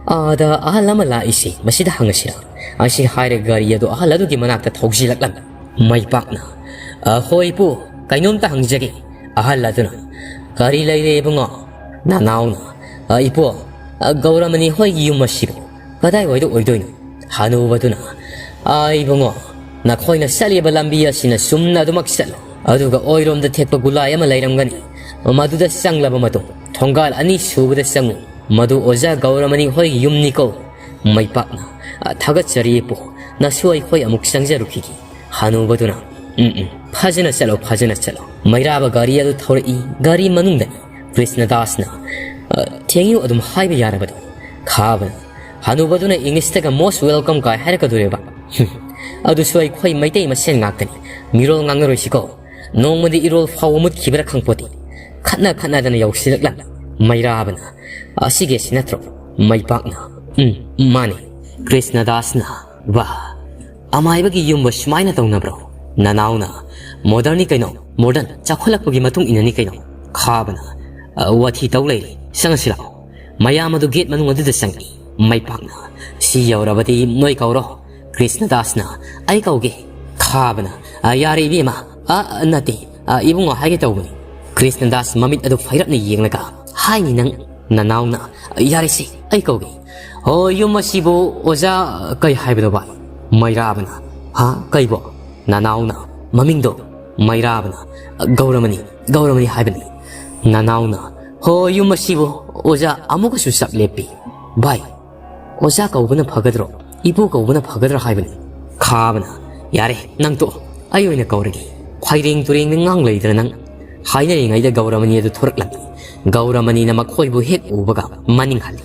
"ꯑꯥꯗ ꯑꯍꯜ ꯑꯃ ꯂꯥꯛꯏꯁꯦ, ꯃꯁꯤꯗ ꯍꯪꯉꯁꯤꯔꯥ?" ꯑꯁꯤ ꯍꯥꯏꯔꯒ ꯒꯥꯔꯤ ꯑꯗꯨ ꯑꯍꯜ ꯑꯗꯨꯒꯤ ꯃꯅꯥꯛꯇ ꯊꯧꯖꯤꯜꯂꯛꯂꯝꯃꯤ꯫ ꯃꯩꯄꯥꯛꯅ, "ꯑ, ꯍꯣꯏ ꯏꯄꯨ, ꯀꯩꯅꯣꯝꯇ ꯍꯪꯖꯒꯦ꯫" ꯑꯍꯜ ꯑꯗꯨꯅ, "ꯀꯔꯤ ꯂꯩꯔꯦ ꯏꯕꯨꯡꯉꯣ?" ꯅꯅꯥꯎꯅ, "ꯑ, ꯏꯄꯨ, ꯑ, ꯒꯧꯔꯃꯅꯤ ꯍꯣꯏꯒꯤ ꯌꯨꯝ ꯑꯁꯤꯕꯨ ꯀꯗꯥꯏꯋꯥꯏꯗ ꯑꯣꯏꯗꯣꯏꯅꯣ?" ꯍꯅꯨꯕꯗꯨꯅ, "ꯑ, ꯏꯕꯨꯡꯉꯣ, ꯅꯈꯣꯏꯅ ꯆꯠꯂꯤꯕ ꯂꯝꯕꯤ ꯑꯁꯤꯅ ꯆꯨꯝꯅ ꯑꯗꯨꯃꯛ ꯆꯠꯂꯨ꯫ ꯑꯗꯨꯒ ꯑꯣꯏꯔꯣꯝꯗ ꯊꯦꯛꯄ ꯒꯨꯂꯥꯏ ꯑꯃ ꯂꯩꯔꯝꯒꯅꯤ꯫ ꯃꯗꯨꯗ ꯆꯪꯂꯕ ꯃꯇꯨꯡ ꯊꯣꯡꯒꯥꯜ ꯑꯅꯤ ꯁꯨꯕꯗ ꯆꯪꯉꯨ꯫ ꯃꯗꯨ ꯑꯣꯖꯥ ꯒꯧꯔꯃꯅꯤ ꯍꯣꯏꯒꯤ ꯌꯨꯝꯅꯤꯀꯣ꯫" ꯃꯩꯄꯥꯛꯅ, "ꯑ, ꯊꯥꯒꯠꯆꯔꯤ ꯏꯄꯨ, ꯅꯁꯨ ꯑꯩꯈꯣꯏ ꯑꯃꯨꯛ ꯆꯪꯖꯔꯨꯈꯤꯒꯦ꯫" ꯍꯅꯨꯕꯗꯨꯅ, "ꯎꯝ, ꯎꯝ, ꯐꯖꯅ ꯆꯠꯂꯣ, ꯐꯖꯅ ꯆꯠꯂꯣ꯫" ꯃꯩꯔꯥꯕ ꯒꯥꯔꯤ ꯑꯗꯨ ꯊꯧꯔꯛꯏ꯫ ꯒꯥꯔꯤ ꯃꯅꯨꯡꯗꯅꯤ꯫ ꯀ꯭ꯔꯤꯁꯅꯗꯥꯁꯅ, "ꯑ, ꯊꯦꯡꯌꯨ ꯑꯗꯨꯝ ꯍꯥꯏꯕ ꯌꯥꯔꯕꯗꯣ?" ꯈꯥꯕꯅ, "ꯍꯅꯨꯕꯗꯨꯅ ꯏꯪꯂꯤꯁꯇꯒ most welcome ꯀꯥꯏ ꯍꯥꯏꯔꯛꯀꯗꯣꯔꯦꯕ꯫ ꯍꯨꯝ, ꯑꯗꯨꯁꯨ ꯑꯩꯈꯣꯏ ꯃꯩꯇꯩ ꯃꯁꯦꯟ ꯉꯥꯛꯇꯅꯤ꯫ ꯃꯤꯔꯣꯜ ꯉꯥꯡꯅꯔꯣꯏꯁꯤꯀꯣ꯫ ꯅꯣꯡꯃꯗꯤ ꯏꯔꯣꯜ ꯐꯥꯎꯕ ꯃꯨꯠꯈꯤꯕ꯭ꯔꯥ ꯈꯪꯄꯣꯠꯇꯦ꯫" ꯈꯠꯅ ꯈꯠꯅꯗꯅ ꯌꯧꯁꯤꯜꯂꯛꯂꯝꯃꯤ꯫ ꯃꯩꯔꯥꯕꯅ, "ꯑꯁꯤꯒꯤ ꯑꯁꯤ ꯅꯠꯇ꯭ꯔꯣ?" ꯃꯩꯄꯥꯛꯅ, "ꯎꯝ, ꯃꯥꯅꯤ꯫" ꯀ꯭ꯔꯤꯁꯅꯗꯥꯁꯅ, "ꯋꯥ, ꯑꯃꯥꯏꯕꯒꯤ ꯌꯨꯝꯕꯨ ꯁꯨꯃꯥꯏꯅ ꯇꯧꯅꯕ꯭ꯔꯣ?" ꯅꯅꯥꯎꯅ, "ꯃꯣꯗꯔꯟꯅꯤ ꯀꯩꯅꯣ, ꯃꯣꯗꯔꯟ, ꯆꯥꯎꯈꯠꯂꯛꯄꯒꯤ ꯃꯇꯨꯡ ꯏꯟꯅꯅꯤ ꯀꯩꯅꯣ꯫" ꯈꯥꯕꯅ, "ꯑ, ꯋꯥꯊꯤ ꯇꯧ ꯂꯩꯔꯦ, ꯆꯪꯉꯁꯤ ꯂꯥꯛꯑꯣ꯫" ꯃꯌꯥꯝ ꯑꯗꯨ ꯒꯦꯠ ꯃꯅꯨꯡ ꯑꯗꯨꯗ ꯆꯪꯉꯤ꯫ ꯃꯩꯄꯥꯛꯅ, "ꯁꯤ ꯌꯧꯔꯕꯗꯤ ꯅꯣꯏ ꯀꯧꯔꯣ꯫" ꯀ꯭ꯔꯤꯁꯅꯗꯥꯁꯅ, "ꯑꯩ ꯀꯧꯒꯦ꯫" ꯈꯥꯕꯅ, "ꯑ, ꯌꯥꯔꯦ ꯏꯕꯦꯝꯃ, ꯑ, ꯅꯠꯇꯦ, ꯑ, ꯏꯕꯨꯡꯉꯣ ꯍꯥꯏꯒꯦ ꯇꯧꯕꯅꯤ꯫" ꯀ꯭ꯔꯤꯁꯅꯗꯥꯁ ꯃꯃꯤꯠ ꯑꯗꯨ ꯐꯩꯔꯞꯅ ꯌꯦꯡꯂꯒ, "ꯍꯥꯏꯅꯤ ꯅꯪ, ꯅꯅꯥꯎꯅ, ꯌꯥꯔꯦꯁꯦ, ꯑꯩ ꯀꯧꯒꯦ꯫" "ꯍꯣ, ꯌꯨꯝ ꯑꯁꯤꯕꯨ ꯑꯣꯖꯥ ꯀꯩ ꯍꯥꯏꯕꯅꯣꯕ?" ꯃꯩꯔꯥꯕꯅ, "ꯍꯥ, ꯀꯩꯕꯣ?" ꯅꯅꯥꯎꯅ, "ꯃꯃꯤꯡꯗꯣ?" ꯃꯩꯔꯥꯕꯅ, "ꯒꯧꯔꯃꯅꯤ, ꯒꯧꯔꯃꯅꯤ ꯍꯥꯏꯕꯅꯤ꯫" ꯅꯅꯥꯎꯅ, "ꯍꯣ, ꯌꯨꯝ ꯑꯁꯤꯕꯨ ꯑꯣꯖꯥ ꯑꯃꯨꯛꯀꯁꯨ ꯆꯞ ꯂꯦꯞꯄꯤ꯫ ꯚꯥꯏ, ꯑꯣꯖꯥ ꯀꯧꯕꯅ ꯐꯒꯗ꯭ꯔꯣ, ꯏꯄꯨ ꯀꯧꯕꯅ ꯐꯒꯗ꯭ꯔꯥ ꯍꯥꯏꯕꯅꯤ꯫" ꯈꯥꯕꯅ, "ꯌꯥꯔꯦ, ꯅꯪ ꯇꯣꯛꯑꯣ, ꯑꯩ ꯑꯣꯏꯅ ꯀꯧꯔꯒꯦ꯫ ꯐꯩꯔꯦꯡ ꯇꯨꯔꯦꯡꯗ ꯉꯥꯡ ꯂꯩꯗꯅ ꯅꯪ꯫" ꯍꯥꯏꯅꯔꯤꯉꯩꯗ ꯒꯧꯔꯃꯅꯤ ꯑꯗꯨ ꯊꯣꯔꯛꯂꯝꯃꯤ꯫ ꯒꯧꯔꯃꯅꯤꯅ ꯃꯈꯣꯏꯕꯨ ꯍꯦꯛ ꯎꯕꯒ ꯃꯅꯤꯡ ꯍꯜꯂꯤ꯫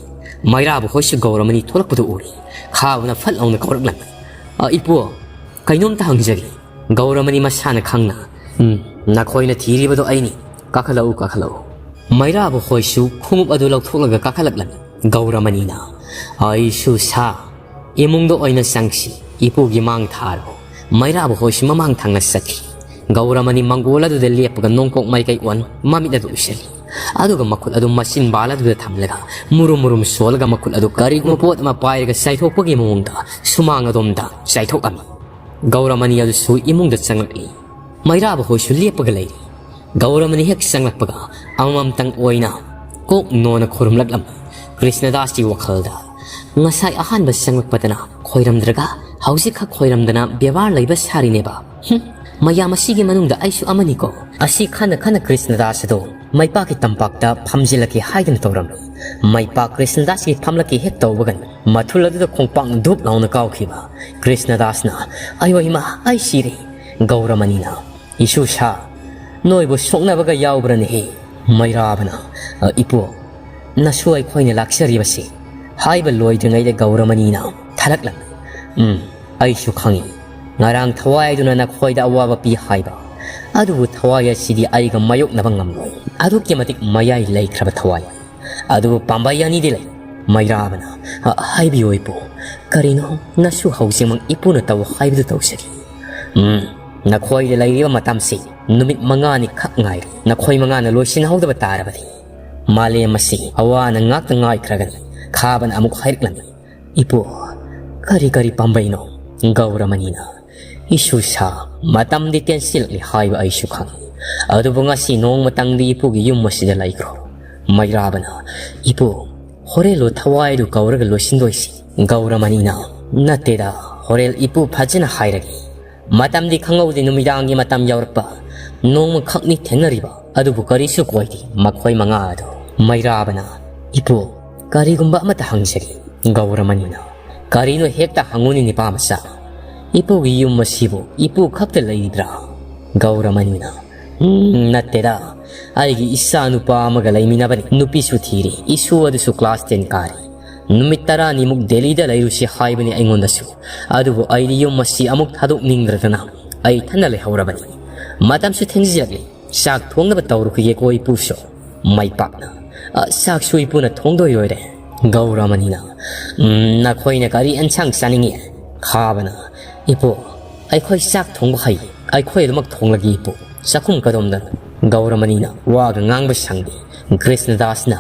ꯃꯩꯔꯥꯕ ꯍꯣꯏꯁꯨ ꯒꯧꯔꯃꯅꯤ ꯊꯣꯛꯂꯛꯄꯗꯨ ꯎꯔꯤ꯫ ꯈꯥꯕꯅ ꯐꯠ ꯂꯥꯎꯅ ꯀꯧꯔꯛꯂꯝꯃꯤ, "ꯑ, ꯏꯄꯨ, ꯀꯩꯅꯣꯝꯇ ꯍꯪꯖꯒꯦ꯫" ꯒꯧꯔꯃꯅꯤ ꯃꯁꯥꯅ ꯈꯪꯅ, "ꯎꯝ, ꯅꯈꯣꯏꯅ ꯊꯤꯔꯤꯕꯗꯣ ꯑꯩꯅꯤ꯫ ꯀꯥꯈꯠꯂꯛꯎ, ꯀꯥꯈꯠꯂꯛꯎ꯫" ꯃꯩꯔꯥꯕ ꯍꯣꯏꯁꯨ ꯈꯣꯡꯎꯞ ꯑꯗꯨ ꯂꯧꯊꯣꯛꯂꯒ ꯀꯥꯈꯠꯂꯛꯂꯝꯃꯤ꯫ ꯒꯧꯔꯃꯅꯤꯅ, "ꯑꯩꯁꯨ ꯁꯥ, ꯏꯃꯨꯡꯗ ꯑꯣꯏꯅ ꯆꯪꯁꯤ, ꯏꯄꯨꯒꯤ ꯃꯥꯡ ꯊꯥꯔꯣ, ꯃꯩꯔꯥꯕ ꯍꯣꯏꯁꯨ ꯃꯃꯥꯡ ꯊꯪꯅ ꯆꯠꯈꯤ꯫" ꯒꯧꯔꯃꯅꯤ ꯃꯪꯒꯣꯜ ꯑꯗꯨꯗ ꯂꯦꯞꯄꯒ ꯅꯣꯡꯄꯣꯛ ꯃꯥꯏꯀꯩ ꯑꯣꯟ ꯃꯃꯤꯠ ꯑꯗꯨ ꯎꯏꯁꯤꯜꯂꯤ꯫ ꯑꯗꯨꯒ ꯃꯈꯨꯠ ꯑꯗꯨ ꯃꯆꯤꯟꯕꯥꯜ ꯑꯗꯨꯗ ꯊꯝꯂꯒ ꯃꯨꯔꯨꯝ ꯃꯨꯔꯨꯝ ꯁꯣꯜꯂꯒ ꯃꯈꯨꯠ ꯑꯗꯨ ꯀꯔꯤꯒꯨꯝꯕ ꯄꯣꯠ ꯑꯃ ꯄꯥꯏꯔꯒ ꯆꯥꯏꯊꯣꯛꯄꯒꯤ ꯃꯑꯣꯡꯗ ꯁꯨꯃꯥꯡ ꯑꯗꯣꯝꯗ ꯆꯥꯏꯊꯣꯛꯑꯝꯃꯤ꯫ ꯒꯧꯔꯃꯅꯤ ꯑꯗꯨꯁꯨ ꯏꯃꯨꯡꯗ ꯆꯪꯂꯛꯂꯤ꯫ ꯃꯩꯔꯥꯕ ꯍꯣꯏꯁꯨ ꯂꯦꯞꯄꯒ ꯂꯩꯔꯤ꯫ ꯒꯧꯔꯃꯅꯤ ꯍꯦꯛ ꯆꯪꯂꯛꯄꯒ ꯑꯃꯃꯝꯇꯪ ꯑꯣꯏꯅ ꯀꯣꯛ ꯅꯣꯟꯅ ꯈꯨꯔꯨꯝꯂꯛꯂꯝꯃꯤ꯫ ꯀ꯭ꯔꯤꯁꯅꯗꯥꯁꯀꯤ ꯋꯥꯈꯜꯗ, "ꯉꯁꯥꯏ ꯑꯍꯥꯟꯕ ꯆꯪꯂꯛꯄꯗꯅ ꯈꯣꯏꯔꯝꯗ꯭ꯔꯒ ꯍꯧꯖꯤꯛꯈꯛ ꯈꯣꯏꯔꯝꯗꯅ ꯕꯦꯕꯥꯔ ꯂꯩꯕ ꯁꯥꯔꯤꯅꯦꯕ꯫ ꯍꯨꯝ, ꯃꯌꯥꯝ ꯑꯁꯤꯒꯤ ꯃꯅꯨꯡꯗ ꯑꯩꯁꯨ ꯑꯃꯅꯤꯀꯣ꯫" ꯑꯁꯤ ꯈꯟꯅ ꯈꯟꯅ ꯀ꯭ꯔꯤꯁꯅꯗꯥꯁ ꯑꯗꯨ ꯃꯩꯄꯥꯛꯀꯤ ꯇꯝꯄꯥꯛꯇ ꯐꯝꯖꯤꯜꯂꯛꯀꯦ ꯍꯥꯏꯗꯨꯅ ꯇꯧꯔꯝꯃꯤ꯫ ꯃꯩꯄꯥꯛ ꯀ꯭ꯔꯤꯁꯅꯗꯥꯁꯀꯤ ꯐꯝꯂꯛꯀꯦ ꯍꯦꯛ ꯇꯧꯕꯒ ꯃꯊꯨꯜ ꯑꯗꯨꯗ ꯈꯣꯡꯄꯥꯛ ꯙꯨꯞ ꯂꯥꯎꯅ ꯀꯥꯎꯈꯤꯕ꯫ ꯀ꯭ꯔꯤꯁꯅꯗꯥꯁꯅ, "ꯑꯌꯣ ꯏꯃꯥ, ꯑꯩ ꯁꯤꯔꯦ!" ꯒꯧꯔꯃꯅꯤꯅ, "ꯏꯁꯨ ꯁꯥ, ꯅꯣꯏꯕꯨ ꯁꯣꯛꯅꯕꯒ ꯌꯥꯎꯕ꯭ꯔꯅꯦꯍꯦ?" ꯃꯩꯔꯥꯕꯅ, "ꯑ, ꯏꯄꯨ, ꯅꯁꯨ ꯑꯩꯈꯣꯏꯅ ꯂꯥꯛꯆꯔꯤꯕꯁꯤ꯫" ꯍꯥꯏꯕ ꯂꯣꯏꯗ꯭ꯔꯤꯉꯩꯗ ꯒꯧꯔꯃꯅꯤꯅ ꯊꯥꯔꯛꯂꯝꯃꯤ꯫ "ꯎꯝ, ꯑꯩꯁꯨ ꯈꯪꯏ꯫ ꯉꯔꯥꯡ ꯊꯋꯥꯏꯗꯨꯅ ꯅꯈꯣꯏꯗ ꯑꯋꯥꯕ ꯄꯤ ꯍꯥꯏꯕ꯫ ꯑꯗꯨꯕꯨ ꯊꯋꯥꯏ ꯑꯁꯤꯗꯤ ꯑꯩꯒ ꯃꯥꯌꯣꯛꯅꯕ ꯉꯝꯂꯣꯏ꯫ ꯑꯗꯨꯛꯀꯤ ꯃꯇꯤꯛ ꯃꯌꯥꯏ ꯂꯩꯈ꯭ꯔꯕ ꯊꯋꯥꯏ꯫ ꯑꯗꯨꯕꯨ ꯄꯥꯝꯕꯩ ꯑꯅꯤꯗꯤ ꯂꯩ꯫" ꯃꯩꯔꯥꯕꯅ, "ꯑ, ꯍꯥꯏꯕꯤꯌꯨ ꯏꯄꯨ, ꯀꯔꯤꯅꯣ ꯅꯁꯨ ꯍꯧꯖꯤꯛꯃꯛ ꯏꯄꯨꯅ ꯇꯧ ꯍꯥꯏꯕꯗꯨ ꯇꯧꯖꯒꯦ?" "ꯎꯝ, ꯅꯈꯣꯏꯗ ꯂꯩꯔꯤꯕ ꯃꯇꯝꯁꯤ ꯅꯨꯃꯤꯠ ꯃꯉꯥꯅꯤ ꯈꯛ ꯉꯥꯏꯔꯦ꯫ ꯅꯈꯣꯏ ꯃꯉꯥꯅ ꯂꯣꯏꯁꯤꯟꯍꯧꯗꯕ ꯇꯥꯔꯕꯗꯤ ꯃꯥꯂꯦꯝ ꯑꯁꯤ ꯑꯋꯥꯅ ꯉꯥꯛꯇ ꯉꯥꯏꯈ꯭ꯔꯒꯅꯤ꯫" ꯈꯥꯕꯅ ꯑꯃꯨꯛ ꯍꯥꯏꯔꯛꯂꯝꯃꯤ, "ꯏꯄꯨ, ꯀꯔꯤ ꯀꯔꯤ ꯄꯥꯝꯕꯩꯅꯣ?" ꯒꯧꯔꯃꯅꯤꯅ, "ꯏꯁꯨ ꯁꯥ, ꯃꯇꯝꯗꯤ ꯇꯦꯟꯁꯤꯜꯂꯛꯂꯤ ꯍꯥꯏꯕ ꯑꯩꯁꯨ ꯈꯪꯏ꯫ ꯑꯗꯨꯕꯨ ꯉꯁꯤ ꯅꯣꯡꯃꯇꯪꯗꯤ ꯏꯄꯨꯒꯤ ꯌꯨꯝ ꯑꯁꯤꯗ ꯂꯩꯈ꯭ꯔꯣ꯫" ꯃꯩꯔꯥꯕꯅ, "ꯏꯄꯨ, ꯍꯣꯔꯦꯟꯂꯣ ꯊꯋꯥꯏꯗꯨ ꯀꯧꯔꯒ ꯂꯣꯏꯁꯤꯟꯗꯣꯏꯁꯤ?" ꯒꯧꯔꯃꯅꯤꯅ, "ꯅꯠꯇꯦꯗ, ꯍꯣꯔꯦꯟ ꯏꯄꯨ ꯐꯖꯅ ꯍꯥꯏꯔꯒꯦ꯫ ꯃꯇꯝꯗꯤ ꯈꯪꯍꯧꯗꯦ, ꯅꯨꯃꯤꯗꯥꯡꯒꯤ ꯃꯇꯝ ꯌꯧꯔꯛꯄ꯫ ꯅꯣꯡꯃ ꯈꯛꯅꯤ ꯊꯦꯡꯅꯔꯤꯕ, ꯑꯗꯨꯕꯨ ꯀꯔꯤꯁꯨ ꯀꯣꯏꯗꯦ ꯃꯈꯣꯏ ꯃꯉꯥ ꯑꯗꯨ꯫" ꯃꯩꯔꯥꯕꯅ, "ꯏꯄꯨ, ꯀꯔꯤꯒꯨꯝꯕ ꯑꯃꯠꯇ ꯍꯪꯖꯒꯦ꯫" ꯒꯧꯔꯃꯅꯤꯅ, "ꯀꯔꯤꯅꯣ ꯍꯦꯛꯇ ꯍꯪꯉꯨꯅꯤ ꯅꯤꯄꯥ ꯃꯆꯥ꯫ ꯏꯄꯨꯒꯤ ꯌꯨꯝ ꯑꯁꯤꯕꯨ ꯏꯄꯨ ꯈꯛꯇ ꯂꯩꯔꯤꯕ꯭ꯔꯥ?" ꯒꯧꯔꯃꯅꯤꯅ, "ꯎꯝ, ꯅꯠꯇꯦꯗ꯫ ꯑꯩꯒꯤ ꯏꯆꯥ ꯅꯨꯄꯥ ꯑꯃꯒ ꯂꯩꯃꯤꯟꯅꯕꯅꯤ꯫ ꯅꯨꯄꯤꯁꯨ ꯊꯤꯔꯦ꯫ ꯏꯁꯨ ꯑꯗꯨꯁꯨ class ten ꯀꯥꯔꯤ꯫ ꯅꯨꯃꯤꯠ ꯇꯔꯥꯅꯤꯃꯨꯛ ꯗꯦꯜꯂꯤꯗ ꯂꯩꯔꯨꯁꯤ ꯍꯥꯏꯕꯅꯤ ꯑꯩꯉꯣꯟꯗꯁꯨ꯫ ꯑꯗꯨꯕꯨ ꯑꯩꯗꯤ ꯌꯨꯝ ꯑꯁꯤ ꯑꯃꯨꯛ ꯊꯥꯗꯣꯛꯅꯤꯡꯗ꯭ꯔꯗꯅ ꯑꯩ ꯏꯊꯟꯗ ꯂꯩꯍꯧꯔꯕꯅꯤ꯫ ꯃꯇꯝꯁꯨ ꯊꯦꯡꯖꯤꯜꯂꯛꯂꯤ꯫ ꯆꯥꯛ ꯊꯣꯡꯅꯕ ꯇꯧꯔꯨꯈꯤꯒꯦꯀꯣ ꯏꯄꯨꯁꯨ꯫" ꯃꯥꯏ ꯄꯥꯛꯅ, "ꯑ, ꯆꯥꯛꯁꯨ ꯏꯄꯨꯅ ꯊꯣꯡꯗꯣꯏ ꯑꯣꯏꯔꯦ꯫" ꯒꯧꯔꯃꯅꯤꯅ, "ꯎꯝ, ꯅꯈꯣꯏꯅ ꯀꯔꯤ ꯑꯦꯟꯁꯥꯡ ꯆꯥꯅꯤꯡꯉꯤ?" ꯈꯥꯕꯅ, "ꯏꯄꯨ, ꯑꯩꯈꯣꯏ ꯆꯥꯛ ꯊꯣꯡꯕ ꯍꯩ, ꯑꯩꯈꯣꯏ ꯑꯗꯨꯃꯛ ꯊꯣꯡꯂꯒꯦ ꯏꯄꯨ꯫" ꯆꯥꯛꯈꯨꯝ ꯀꯗꯣꯝꯗ ꯒꯧꯔꯃꯅꯤꯅ ꯋꯥꯒ ꯉꯥꯡꯕ ꯁꯪꯗꯦ꯫ ꯀ꯭ꯔꯤꯁꯅꯗꯥꯁꯅ,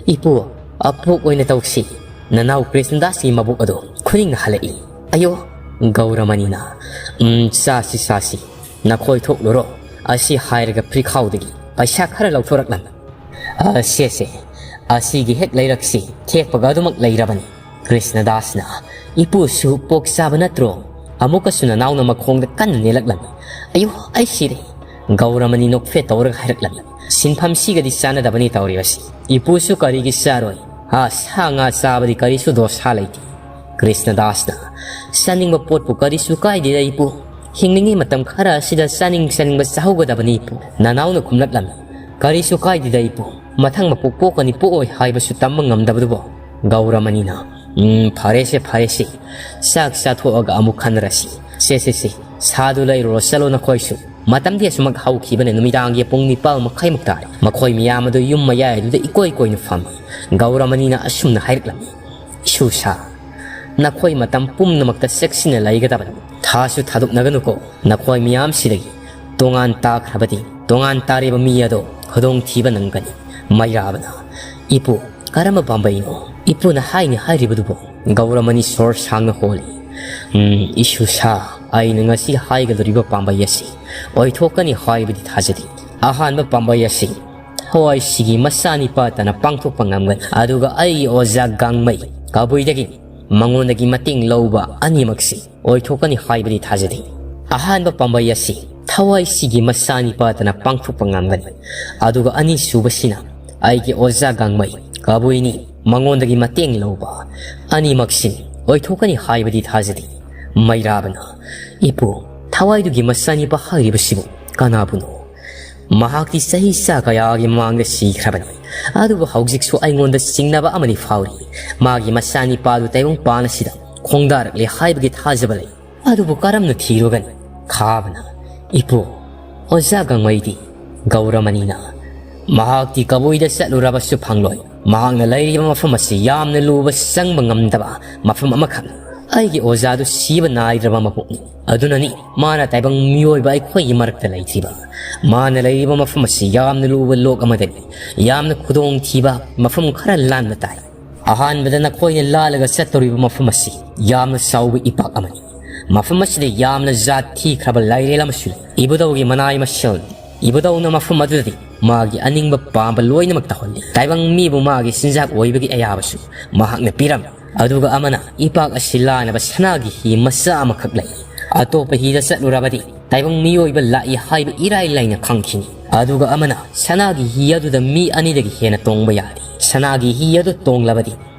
"ꯏꯄꯨ, ꯑꯄꯣꯛ ꯑꯣꯏꯅ ꯇꯧꯁꯤ, ꯅꯅꯥꯎ ꯀ꯭ꯔꯤꯁꯅꯗꯥꯁꯀꯤ ꯃꯕꯨꯛ ꯑꯗꯨ ꯈꯨꯅꯤꯡꯅ ꯍꯜꯂꯛꯏ꯫" "ꯑꯌꯣ!" ꯒꯧꯔꯃꯅꯤꯅ, "ꯎꯝ, ꯆꯥꯁꯤ, ꯆꯥꯁꯤ, ꯅꯈꯣꯏ ꯊꯣꯛꯂꯨꯔꯣ꯫" ꯑꯁꯤ ꯍꯥꯏꯔꯒ ꯄ꯭ꯔꯤꯈꯥꯎꯗꯒꯤ ꯄꯩꯁꯥ ꯈꯔ ꯂꯧꯊꯣꯔꯛꯂꯝꯃꯤ꯫ "ꯑ, ꯁꯦ, ꯁꯦ, ꯑꯁꯤꯒꯤ ꯍꯦꯛ ꯂꯩꯔꯛꯁꯤ ꯊꯦꯛꯄꯒ ꯑꯗꯨꯃꯛ ꯂꯩꯔꯕꯅꯤ꯫" ꯀ꯭ꯔꯤꯁꯅꯗꯥꯁꯅ, "ꯏꯄꯨꯁꯨ ꯄꯣꯛ ꯆꯥꯕ ꯅꯠꯇ꯭ꯔꯣ?" ꯑꯃꯨꯛꯀꯁꯨ ꯅꯅꯥꯎꯅ ꯃꯈꯣꯡꯗ ꯀꯟꯅ ꯅꯦꯜꯂꯛꯂꯝꯃꯤ꯫ "ꯑꯌꯣ, ꯑꯩ ꯁꯤꯔꯦ!" ꯒꯧꯔꯃꯅꯤ ꯅꯣꯛꯐꯦꯠ ꯇꯧꯔꯒ ꯍꯥꯏꯔꯛꯂꯝꯃꯤ꯫ "ꯁꯤꯟꯐꯝꯁꯤꯒꯗꯤ ꯆꯥꯟꯅꯗꯕꯅꯤ ꯇꯧꯔꯤꯕꯁꯤ꯫ ꯏꯄꯨꯁꯨ ꯀꯔꯤꯒꯤ ꯆꯥꯔꯣꯏ? ꯑꯥ, ꯁꯥ ꯉꯥ ꯆꯥꯕꯗꯤ ꯀꯔꯤꯁꯨ ꯗꯣꯁꯥ ꯂꯩꯇꯦ꯫" ꯀ꯭ꯔꯤꯁꯅꯗꯥꯁꯅ, "ꯆꯥꯅꯤꯡꯕ ꯄꯣꯠꯄꯨ ꯀꯔꯤꯁꯨ ꯀꯥꯏꯗꯦꯗ ꯏꯄꯨ꯫ ꯍꯤꯡꯂꯤꯉꯩ ꯃꯇꯝ ꯈꯔ ꯑꯁꯤꯗ ꯆꯥꯅꯤꯡ ꯆꯥꯅꯤꯡꯕ ꯆꯥꯍꯧꯒꯗꯕꯅꯤ ꯏꯄꯨ꯫" ꯅꯅꯥꯎꯅ ꯈꯨꯝꯂꯛꯂꯝꯃꯤ꯫ "ꯀꯔꯤꯁꯨ ꯀꯥꯏꯗꯦꯗ ꯏꯄꯨ꯫ ꯃꯊꯪ ꯃꯄꯣꯛ ꯄꯣꯛꯀꯅꯤ ꯄꯣꯛꯑꯣꯏ ꯍꯥꯏꯕꯁꯨ ꯇꯝꯕ ꯉꯝꯗꯕꯗꯨꯕꯨ꯫" ꯒꯧꯔꯃꯅꯤꯅ, "ꯎꯝ, ꯐꯔꯦꯁꯦ, ꯐꯔꯦꯁꯦ꯫ ꯆꯥꯛ ꯆꯥꯊꯣꯛꯑꯒ ꯑꯃꯨꯛ ꯈꯟꯅꯔꯁꯤ꯫ ꯁꯦ, ꯁꯦ, ꯁꯦ, ꯁꯥꯗꯨ ꯂꯩꯔꯨꯔꯣ ꯆꯠꯂꯣ ꯅꯈꯣꯏꯁꯨ꯫ ꯃꯇꯝꯗꯤ ꯑꯁꯨꯃꯛ ꯍꯧꯈꯤꯕꯅ ꯅꯨꯃꯤꯗꯥꯡꯒꯤ ꯄꯨꯡ ꯅꯤꯄꯥꯜ ꯃꯈꯥꯏꯃꯨꯛ ꯇꯥꯔꯦ꯫" ꯃꯈꯣꯏ ꯃꯌꯥꯝ ꯑꯗꯨ ꯌꯨꯝ ꯃꯌꯥꯏ ꯑꯗꯨꯗ ꯏꯀꯣꯏ ꯀꯣꯏꯅ ꯐꯝꯃꯤ꯫ ꯒꯧꯔꯃꯅꯤꯅ ꯑꯁꯨꯝꯅ ꯍꯥꯏꯔꯛꯂꯝꯃꯤ, "ꯏꯁꯨꯁꯥ, ꯅꯈꯣꯏ ꯃꯇꯝ ꯄꯨꯝꯅꯃꯛꯇ ꯆꯦꯛꯁꯤꯟꯅ ꯂꯩꯒꯗꯕꯅꯤ꯫ ꯊꯥꯁꯨ ꯊꯥꯗꯣꯛꯅꯒꯅꯨꯀꯣ꯫ ꯅꯈꯣꯏ ꯃꯤꯌꯥꯝꯁꯤꯗꯒꯤ ꯇꯣꯉꯥꯟ ꯇꯥꯈ꯭ꯔꯕꯗꯤ ꯇꯣꯉꯥꯟ ꯇꯥꯔꯤꯕ ꯃꯤ ꯑꯗꯣ ꯈꯨꯗꯣꯡꯊꯤꯕ ꯅꯪꯒꯅꯤ꯫" ꯃꯩꯔꯥꯕꯅ, "ꯏꯄꯨ, ꯀꯔꯝꯕ ꯄꯥꯝꯕꯩꯅꯣ? ꯏꯄꯨꯅ ꯍꯥꯏꯅꯤ ꯍꯥꯏꯔꯤꯕꯗꯨꯕꯨ?" ꯒꯧꯔꯃꯅꯤ ꯁꯣꯔ ꯁꯥꯡꯅ ꯍꯣꯜꯂꯤ꯫ "ꯎꯝ, ꯏꯁꯨꯁꯥ, ꯑꯩꯅ ꯉꯁꯤ ꯍꯥꯏꯒꯗꯧꯔꯤꯕ ꯄꯥꯝꯕꯩ ꯑꯁꯤ ꯑꯣꯏꯊꯣꯛꯀꯅꯤ ꯍꯥꯏꯕꯗꯤ ꯊꯥꯖꯗꯦ꯫ ꯑꯍꯥꯟꯕ ꯄꯥꯝꯕꯩ ꯑꯁꯤ ꯊꯋꯥꯏꯁꯤꯒꯤ ꯃꯆꯥꯅꯤꯄꯥꯇꯅ ꯄꯥꯡꯊꯣꯛꯄ ꯉꯝꯒꯅꯤ꯫ ꯑꯗꯨꯒ ꯑꯩꯒꯤ ꯑꯣꯖꯥ ꯒꯥꯡꯃꯩ ꯀꯕꯨꯏꯗꯒꯤ ꯃꯉꯣꯟꯗꯒꯤ ꯃꯇꯦꯡ ꯂꯧꯕ ꯑꯅꯤꯃꯛꯁꯤ ꯑꯣꯏꯊꯣꯛꯀꯅꯤ ꯍꯥꯏꯕꯗꯤ ꯊꯥꯖꯗꯦ꯫ ꯑꯍꯥꯟꯕ ꯄꯥꯝꯕꯩ ꯑꯁꯤ ꯊꯋꯥꯏꯁꯤꯒꯤ ꯃꯆꯥꯅꯤꯄꯥꯇꯅ ꯄꯥꯡꯊꯣꯛꯄ ꯉꯝꯒꯅꯤ꯫ ꯑꯗꯨꯒ ꯑꯅꯤꯁꯨꯕꯁꯤꯅ ꯑꯩꯒꯤ ꯑꯣꯖꯥ ꯒꯥꯡꯃꯩ ꯀꯕꯨꯏꯅꯤ, ꯃꯉꯣꯟꯗꯒꯤ ꯃꯇꯦꯡ ꯂꯧꯕ ꯑꯅꯤꯃꯛꯁꯤ ꯑꯣꯏꯊꯣꯛꯀꯅꯤ ꯍꯥꯏꯕꯗꯤ ꯊꯥꯖꯗꯦ꯫" ꯃꯩꯔꯥꯕꯅ, "ꯏꯄꯨ, ꯊꯋꯥꯏꯗꯨꯒꯤ ꯃꯆꯥꯅꯤꯄꯥ ꯍꯥꯏꯔꯤꯕꯁꯤꯕꯨ ꯀꯅꯥꯕꯨꯅꯣ? ꯃꯍꯥꯛꯇꯤ ꯆꯍꯤ ꯆꯥ ꯀꯌꯥꯒꯤ ꯃꯃꯥꯡꯗ ꯁꯤꯈ꯭ꯔꯕꯅꯤ꯫ ꯑꯗꯨꯕꯨ ꯍꯧꯖꯤꯛꯁꯨ ꯑꯩꯉꯣꯟꯗ ꯆꯤꯡꯅꯕ ꯑꯃꯗꯤ ꯐꯥꯎꯔꯤ꯫ ꯃꯥꯒꯤ ꯃꯆꯥꯅꯤꯄꯥꯗꯨ ꯇꯥꯏꯕꯪꯄꯥꯟ ꯑꯁꯤꯗ ꯈꯣꯡꯗꯥꯔꯛꯂꯦ ꯍꯥꯏꯕꯒꯤ ꯊꯥꯖꯕ ꯂꯩ꯫ ꯑꯗꯨꯕꯨ ꯀꯔꯝꯅ ꯊꯤꯔꯨꯒꯅꯤ?" ꯈꯥꯕꯅ, "ꯏꯄꯨ, ꯑꯣꯖꯥ ꯒꯥꯡꯃꯩꯗꯤ?" ꯒꯧꯔꯃꯅꯤꯅ, ꯃꯍꯥꯛꯇꯤ ꯀꯕꯨꯏꯗ ꯆꯠꯂꯨꯔꯕꯁꯨ ꯐꯪꯂꯣꯏ꯫ ꯃꯍꯥꯛꯅ ꯂꯩꯔꯤꯕ ꯃꯐꯝ ꯑꯁꯤ ꯌꯥꯝꯅ ꯂꯨꯕ, ꯆꯪꯕ ꯉꯝꯗꯕ ꯃꯐꯝ ꯑꯃꯈꯛꯅꯤ꯫ ꯑꯩꯒꯤ ꯑꯣꯖꯥꯗꯨ ꯁꯤꯕ ꯅꯥꯏꯗ꯭ꯔꯕ ꯃꯄꯣꯛꯅꯤ꯫ ꯑꯗꯨꯅꯅꯤ ꯃꯥꯅ ꯇꯥꯏꯕꯪ ꯃꯤꯑꯣꯏꯕ ꯑꯩꯈꯣꯏꯒꯤ ꯃꯔꯛꯇ ꯂꯩꯇ꯭ꯔꯤꯕ꯫ ꯃꯥꯅ ꯂꯩꯔꯤꯕ ꯃꯐꯝ ꯑꯁꯤ ꯌꯥꯝꯅ ꯂꯨꯕ ꯂꯣꯛ ꯑꯃꯗꯅꯤ꯫ ꯌꯥꯝꯅ ꯈꯨꯗꯣꯡꯊꯤꯕ ꯃꯐꯝ ꯈꯔ ꯂꯥꯟꯕ ꯇꯥꯏ꯫ ꯑꯍꯥꯟꯕꯗ ꯅꯈꯣꯏꯅ ꯂꯥꯜꯂꯒ ꯆꯠꯇꯧꯔꯤꯕ ꯃꯐꯝ ꯑꯁꯤ ꯌꯥꯝꯅ ꯆꯥꯎꯕ ꯏꯄꯥꯛ ꯑꯃꯅꯤ꯫ ꯃꯐꯝ ꯑꯁꯤꯗ ꯌꯥꯝꯅ ꯖꯥꯠ ꯊꯤꯈ꯭ꯔꯕ ꯂꯥꯏꯔꯦꯜ ꯑꯃꯁꯨ ꯂꯩ꯫ ꯏꯕꯨꯙꯧꯒꯤ ꯃꯅꯥꯏ ꯃꯁꯤꯜ꯫ ꯏꯕꯨꯙꯧꯅ ꯃꯐꯝ ꯑꯗꯨꯗꯗꯤ ꯃꯥꯒꯤ ꯑꯅꯤꯡꯕ ꯄꯥꯝꯕ ꯂꯣꯏꯅꯃꯛ ꯇꯧꯍꯜꯂꯤ꯫ ꯇꯥꯏꯕꯪ ꯃꯤꯕꯨ ꯃꯥꯒꯤ ꯆꯤꯟꯖꯥꯛ ꯑꯣꯏꯕꯒꯤ ꯑꯌꯥꯕꯁꯨ ꯃꯍꯥꯛꯅ ꯄꯤꯔꯝꯃꯤ꯫ ꯑꯗꯨꯒ ꯑꯃꯅ ꯏꯄꯥꯛ ꯑꯁꯤ ꯂꯥꯟꯅꯕ ꯁꯅꯥꯒꯤ ꯍꯤ ꯃꯆꯥ ꯑꯃꯈꯛ ꯂꯩ꯫ ꯑꯇꯣꯞꯄ ꯍꯤꯗ ꯆꯠꯂꯨꯔꯕꯗꯤ ꯇꯥꯏꯕꯪ ꯃꯤꯑꯣꯏꯕ ꯂꯥꯛꯏ ꯍꯥꯏꯕ ꯏꯔꯥꯏ ꯂꯥꯏꯅ ꯈꯪꯈꯤꯅꯤ꯫ ꯑꯗꯨꯒ ꯑꯃꯅ ꯁꯅꯥꯒꯤ ꯍꯤ ꯑꯗꯨꯗ ꯃꯤ ꯑꯅꯤꯗꯒꯤ ꯍꯦꯟꯅ ꯇꯣꯡꯕ ꯌꯥꯗꯦ꯫ ꯁꯅꯥꯒꯤ ꯍꯤ ꯑꯗꯨ ꯇꯣꯡꯂꯕꯗꯤ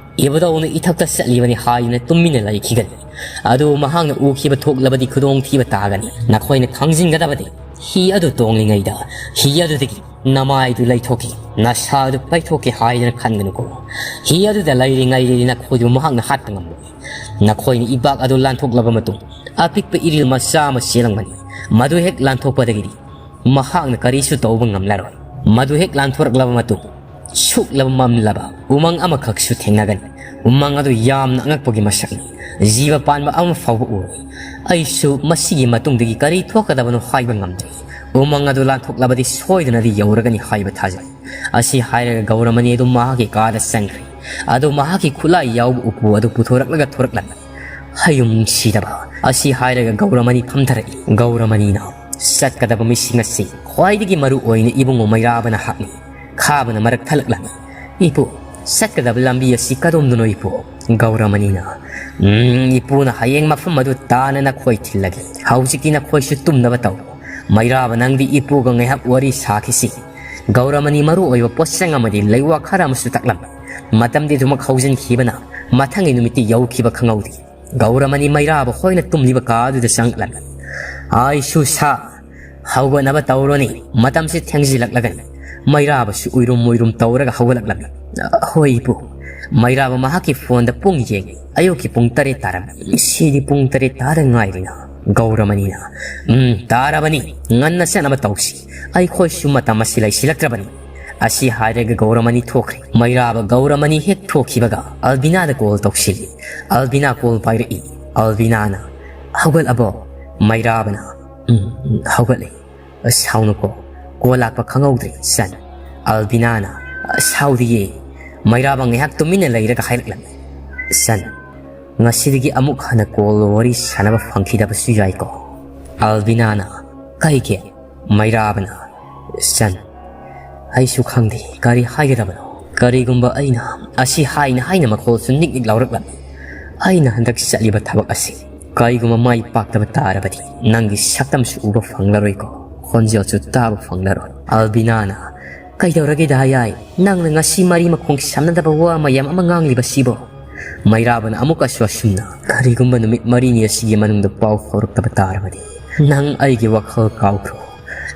ꯏꯕꯨꯙꯧꯅ ꯏꯊꯛꯇ ꯆꯠꯂꯤꯕꯅꯤ ꯍꯥꯏꯗꯨꯅ ꯇꯨꯃꯤꯟꯅ ꯂꯩꯈꯤꯒꯅꯤ꯫ ꯑꯗꯨ ꯃꯍꯥꯛꯅ ꯎꯈꯤꯕ ꯊꯣꯛꯂꯕꯗꯤ ꯈꯨꯗꯣꯡꯊꯤꯕ ꯇꯥꯒꯅꯤ꯫ ꯅꯈꯣꯏꯅ ꯈꯪꯖꯤꯟꯒꯗꯕꯗꯤ ꯍꯤ ꯑꯗꯨ ꯇꯣꯡꯂꯤꯉꯩꯗ ꯍꯤ ꯑꯗꯨꯗꯒꯤ ꯅꯃꯥꯏꯗꯨ ꯂꯩꯊꯣꯛꯀꯦ, ꯅꯁꯥꯗꯨ ꯄꯩꯊꯣꯛꯀꯦ ꯍꯥꯏꯗꯅ ꯈꯟꯒꯅꯨꯀꯣ꯫ ꯍꯤ ꯑꯗꯨꯗ ꯂꯩꯔꯤꯉꯩꯗꯗꯤ ꯅꯈꯣꯏꯗꯨ ꯃꯍꯥꯛꯅ ꯍꯥꯠꯄ ꯉꯝꯂꯣꯏ꯫ ꯅꯈꯣꯏꯅ ꯏꯄꯥꯛ ꯑꯗꯨ ꯂꯥꯟꯊꯣꯛꯂꯕ ꯃꯇꯨꯡ ꯑꯄꯤꯛꯄ ꯏꯔꯤꯜ ꯃꯆꯥ ꯑꯃ ꯆꯦꯜꯂꯝꯒꯅꯤ꯫ ꯃꯗꯨ ꯍꯦꯛ ꯂꯥꯟꯊꯣꯛꯄꯗꯒꯤꯗꯤ ꯃꯍꯥꯛꯅ ꯀꯔꯤꯁꯨ ꯇꯧꯕ ꯉꯝꯂꯔꯣꯏ꯫ ꯃꯗꯨ ꯍꯦꯛ ꯂꯥꯟꯊꯣꯔꯛꯂꯕ ꯃꯇꯨꯡ ꯁꯨꯛꯂꯕ ꯃꯝꯂꯕ ꯎꯃꯪ ꯑꯃꯈꯛꯁꯨ ꯊꯦꯡꯅꯒꯅꯤ꯫ ꯎꯃꯪ ꯑꯗꯨ ꯌꯥꯝꯅ ꯑꯉꯛꯄꯒꯤ ꯃꯁꯛꯅꯤ꯫ ꯖꯤꯕ ꯄꯥꯟꯕ ꯑꯃ ꯐꯥꯎꯕ ꯎꯔꯣꯏ꯫ ꯑꯩꯁꯨ ꯃꯁꯤꯒꯤ ꯃꯇꯨꯡꯗꯒꯤ ꯀꯔꯤ ꯊꯣꯛꯀꯗꯕꯅꯣ ꯍꯥꯏꯕ ꯉꯝꯗꯦ꯫ ꯎꯃꯪ ꯑꯗꯨ ꯂꯥꯟꯊꯣꯛꯂꯕꯗꯤ ꯁꯣꯏꯗꯅꯗꯤ ꯌꯧꯔꯒꯅꯤ ꯍꯥꯏꯕ ꯊꯥꯖꯩ꯫ ꯑꯁꯤ ꯍꯥꯏꯔꯒ ꯒꯧꯔꯃꯅꯤ ꯑꯗꯨ ꯃꯍꯥꯛꯀꯤ ꯀꯥꯗ ꯆꯪꯈ꯭ꯔꯦ꯫ ꯑꯗꯨ ꯃꯍꯥꯛꯀꯤ ꯈꯨꯠꯂꯥꯏ ꯌꯥꯎꯕ ꯎꯄꯨ ꯑꯗꯨ ꯄꯨꯊꯣꯔꯛꯂꯒ ꯊꯣꯔꯛꯂꯝꯃꯤ꯫ ꯍꯌꯨꯝ ꯁꯤꯗꯕ꯫ ꯑꯁꯤ ꯍꯥꯏꯔꯒ ꯒꯧꯔꯃꯅꯤ ꯐꯝꯊꯔꯛꯏ꯫ ꯒꯧꯔꯃꯅꯤꯅ ꯆꯠꯀꯗꯕ ꯃꯤꯁꯤꯡ ꯑꯁꯤ ꯈ꯭ꯋꯥꯏꯗꯒꯤ ꯃꯔꯨ ꯑꯣꯏꯅ ꯏꯕꯨꯡꯉꯣ ꯃꯩꯔꯥꯕꯅ ꯍꯥꯞꯂꯤ꯫ ꯈꯥꯕꯅ ꯃꯔꯛ ꯊꯠꯂꯛꯂꯝꯃꯤ꯫ "ꯏꯄꯨ, ꯆꯠꯀꯗꯕ ꯂꯝꯕꯤ ꯑꯁꯤ ꯀꯗꯣꯝꯗꯅꯣ ꯏꯄꯨ?" ꯒꯧꯔꯃꯅꯤꯅ, "ꯎꯝ, ꯏꯄꯨꯅ ꯍꯌꯦꯡ ꯃꯐꯝ ꯑꯗꯨ ꯇꯥꯅ ꯅꯈꯣꯏ ꯊꯤꯜꯂꯒꯦ꯫ ꯍꯧꯖꯤꯛꯇꯤ ꯅꯈꯣꯏꯁꯨ ꯇꯨꯝꯅꯕ ꯇꯧꯔꯣ꯫ ꯃꯩꯔꯥꯕ, ꯅꯪꯗꯤ ꯏꯄꯨꯒ ꯉꯥꯏꯍꯥꯛ ꯋꯥꯔꯤ ꯁꯥꯈꯤꯁꯤ꯫" ꯒꯧꯔꯃꯅꯤ ꯃꯔꯨ ꯑꯣꯏꯕ ꯄꯣꯠꯆꯪ ꯑꯃꯗꯤ ꯂꯩꯋꯥ ꯈꯔ ꯑꯃꯁꯨ ꯇꯛꯂꯝꯃꯤ꯫ ꯃꯇꯝꯗꯤ ꯑꯗꯨꯃꯛ ꯍꯧꯖꯤꯟꯈꯤꯕꯅ ꯃꯊꯪꯒꯤ ꯅꯨꯃꯤꯠꯇꯤ ꯌꯧꯈꯤꯕ ꯈꯪꯍꯧꯗꯦ꯫ ꯒꯧꯔꯃꯅꯤ ꯃꯩꯔꯥꯕ ꯍꯣꯏꯅ ꯇꯨꯝꯂꯤꯕ ꯀꯥ ꯑꯗꯨꯗ ꯆꯪꯂꯛꯂꯝꯃꯤ꯫ "ꯑꯩꯁꯨ ꯁꯥ, ꯍꯧꯒꯠꯅꯕ ꯇꯧꯔꯣꯅꯤ, ꯃꯇꯝꯁꯤ ꯊꯦꯡꯖꯤꯜꯂꯛꯂꯒꯅꯤ꯫" ꯃꯩꯔꯥꯕꯁꯨ ꯎꯏꯔꯨꯝ ꯎꯏꯔꯨꯝ ꯇꯧꯔꯒ ꯍꯧꯒꯠꯂꯛꯂꯝꯃꯤ꯫ "ꯍꯣꯏ ꯏꯄꯨ꯫" ꯃꯩꯔꯥꯕ ꯃꯍꯥꯛꯀꯤ ꯐꯣꯟꯗ ꯄꯨꯡ ꯌꯦꯡꯉꯤ꯫ ꯑꯌꯨꯛꯀꯤ ꯄꯨꯡ ꯇꯔꯦꯠ ꯇꯥꯔꯝꯃꯤ꯫ "ꯁꯤꯗꯤ ꯄꯨꯡ ꯇꯔꯦꯠ ꯇꯥꯗ ꯉꯥꯏꯔꯤꯅ꯫" ꯒꯧꯔꯃꯅꯤꯅ, "ꯎꯝ, ꯇꯥꯔꯕꯅꯤ꯫ ꯉꯟꯅ ꯆꯠꯅꯕ ꯇꯧꯁꯤ꯫ ꯑꯩꯈꯣꯏꯁꯨ ꯃꯇꯝ ꯑꯁꯤ ꯂꯩꯁꯤꯜꯂꯛꯇ꯭ꯔꯕꯅꯤ꯫ ꯑꯁꯤ ꯍꯥꯏꯔꯒ ꯒꯧꯔꯃꯅꯤ ꯊꯣꯛꯈ꯭ꯔꯦ꯫ ꯃꯩꯔꯥꯕ ꯒꯧꯔꯃꯅꯤ ꯍꯦꯛ ꯊꯣꯛꯈꯤꯕꯒ ꯑꯜꯕꯤꯅꯥꯗ ꯀꯣꯜ ꯇꯧꯁꯤꯜꯂꯤ꯫ ꯑꯜꯕꯤꯅꯥ ꯀꯣꯜ ꯄꯥꯏꯔꯛꯏ꯫ ꯑꯜꯕꯤꯅꯥꯅ, "ꯍꯧꯒꯠꯂꯕꯣ?" ꯃꯩꯔꯥꯕꯅ, "ꯎꯝ, ꯎꯝ, ꯍꯧꯒꯠꯂꯦ꯫ ꯁꯥꯎꯅꯨꯀꯣ, ꯀꯣꯜ ꯂꯥꯛꯄ ꯈꯪꯍꯧꯗ꯭ꯔꯦ, ꯆꯟ꯫" ꯑꯜꯕꯤꯅꯥꯅ, "ꯁꯥꯎꯗꯤꯌꯦ꯫" ꯃꯩꯔꯥꯕ ꯉꯥꯏꯍꯥꯛ ꯇꯨꯃꯤꯟꯅ ꯂꯩꯔꯒ ꯍꯥꯏꯔꯛꯂꯝꯃꯤ, "ꯆꯟ, ꯉꯁꯤꯗꯒꯤ ꯑꯃꯨꯛ ꯍꯟꯅ ꯀꯣꯜ ꯋꯥꯔꯤ ꯁꯥꯟꯅꯕ ꯐꯪꯈꯤꯗꯕꯁꯨ ꯌꯥꯏꯀꯣ?" ꯑꯜꯕꯤꯅꯥꯅ, "ꯀꯩꯒꯤ?" ꯃꯩꯔꯥꯕꯅ, "ꯆꯟ, ꯑꯩꯁꯨ ꯈꯪꯗꯦ ꯀꯔꯤ ꯍꯥꯏꯒꯗꯕꯅꯣ꯫ ꯀꯔꯤꯒꯨꯝꯕ ꯑꯩꯅ ꯑꯁꯤ ꯍꯥꯏꯅ ꯍꯥꯏꯅ ꯃꯈꯣꯜꯁꯨ ꯅꯤꯛ ꯅꯤꯛ ꯂꯥꯎꯔꯛꯂꯝꯃꯤ꯫ ꯑꯩꯅ ꯍꯟꯗꯛ ꯆꯠꯂꯤꯕ ꯊꯕꯛ ꯑꯁꯤ ꯀꯔꯤꯒꯨꯝꯕ ꯃꯥꯏ ꯄꯥꯛꯇꯕ ꯇꯥꯔꯕꯗꯤ ꯅꯪꯒꯤ ꯁꯛꯇꯝꯁꯨ ꯎꯕ ꯐꯪꯂꯔꯣꯏꯀꯣ, ꯈꯣꯟꯖꯦꯜꯁꯨ ꯇꯥꯕ ꯐꯪꯂꯔꯣꯏ꯫" ꯑꯜꯕꯤꯅꯥꯅ, "ꯀꯩꯗꯧꯔꯒꯦꯗ ꯍꯥꯏꯌꯥꯏ? ꯅꯪꯅ ꯉꯁꯤ ꯃꯔꯤ ꯃꯈꯣꯡ ꯁꯝꯅꯗꯕ ꯋꯥ ꯃꯌꯥꯝ ꯑꯃ ꯉꯥꯡꯂꯤꯕꯁꯤꯕꯣ?" ꯃꯩꯔꯥꯕꯅ ꯑꯃꯨꯛꯀꯁꯨ ꯑꯁꯨꯝꯅ, "ꯀꯔꯤꯒꯨꯝꯕ ꯅꯨꯃꯤꯠ ꯃꯔꯤꯅꯤ ꯑꯁꯤꯒꯤ ꯃꯅꯨꯡꯗ ꯄꯥꯎ ꯐꯥꯎꯔꯛꯇꯕ ꯇꯥꯔꯕꯗꯤ ꯅꯪ ꯑꯩꯒꯤ ꯋꯥꯈꯜ ꯀꯥꯎꯈ꯭ꯔꯣ꯫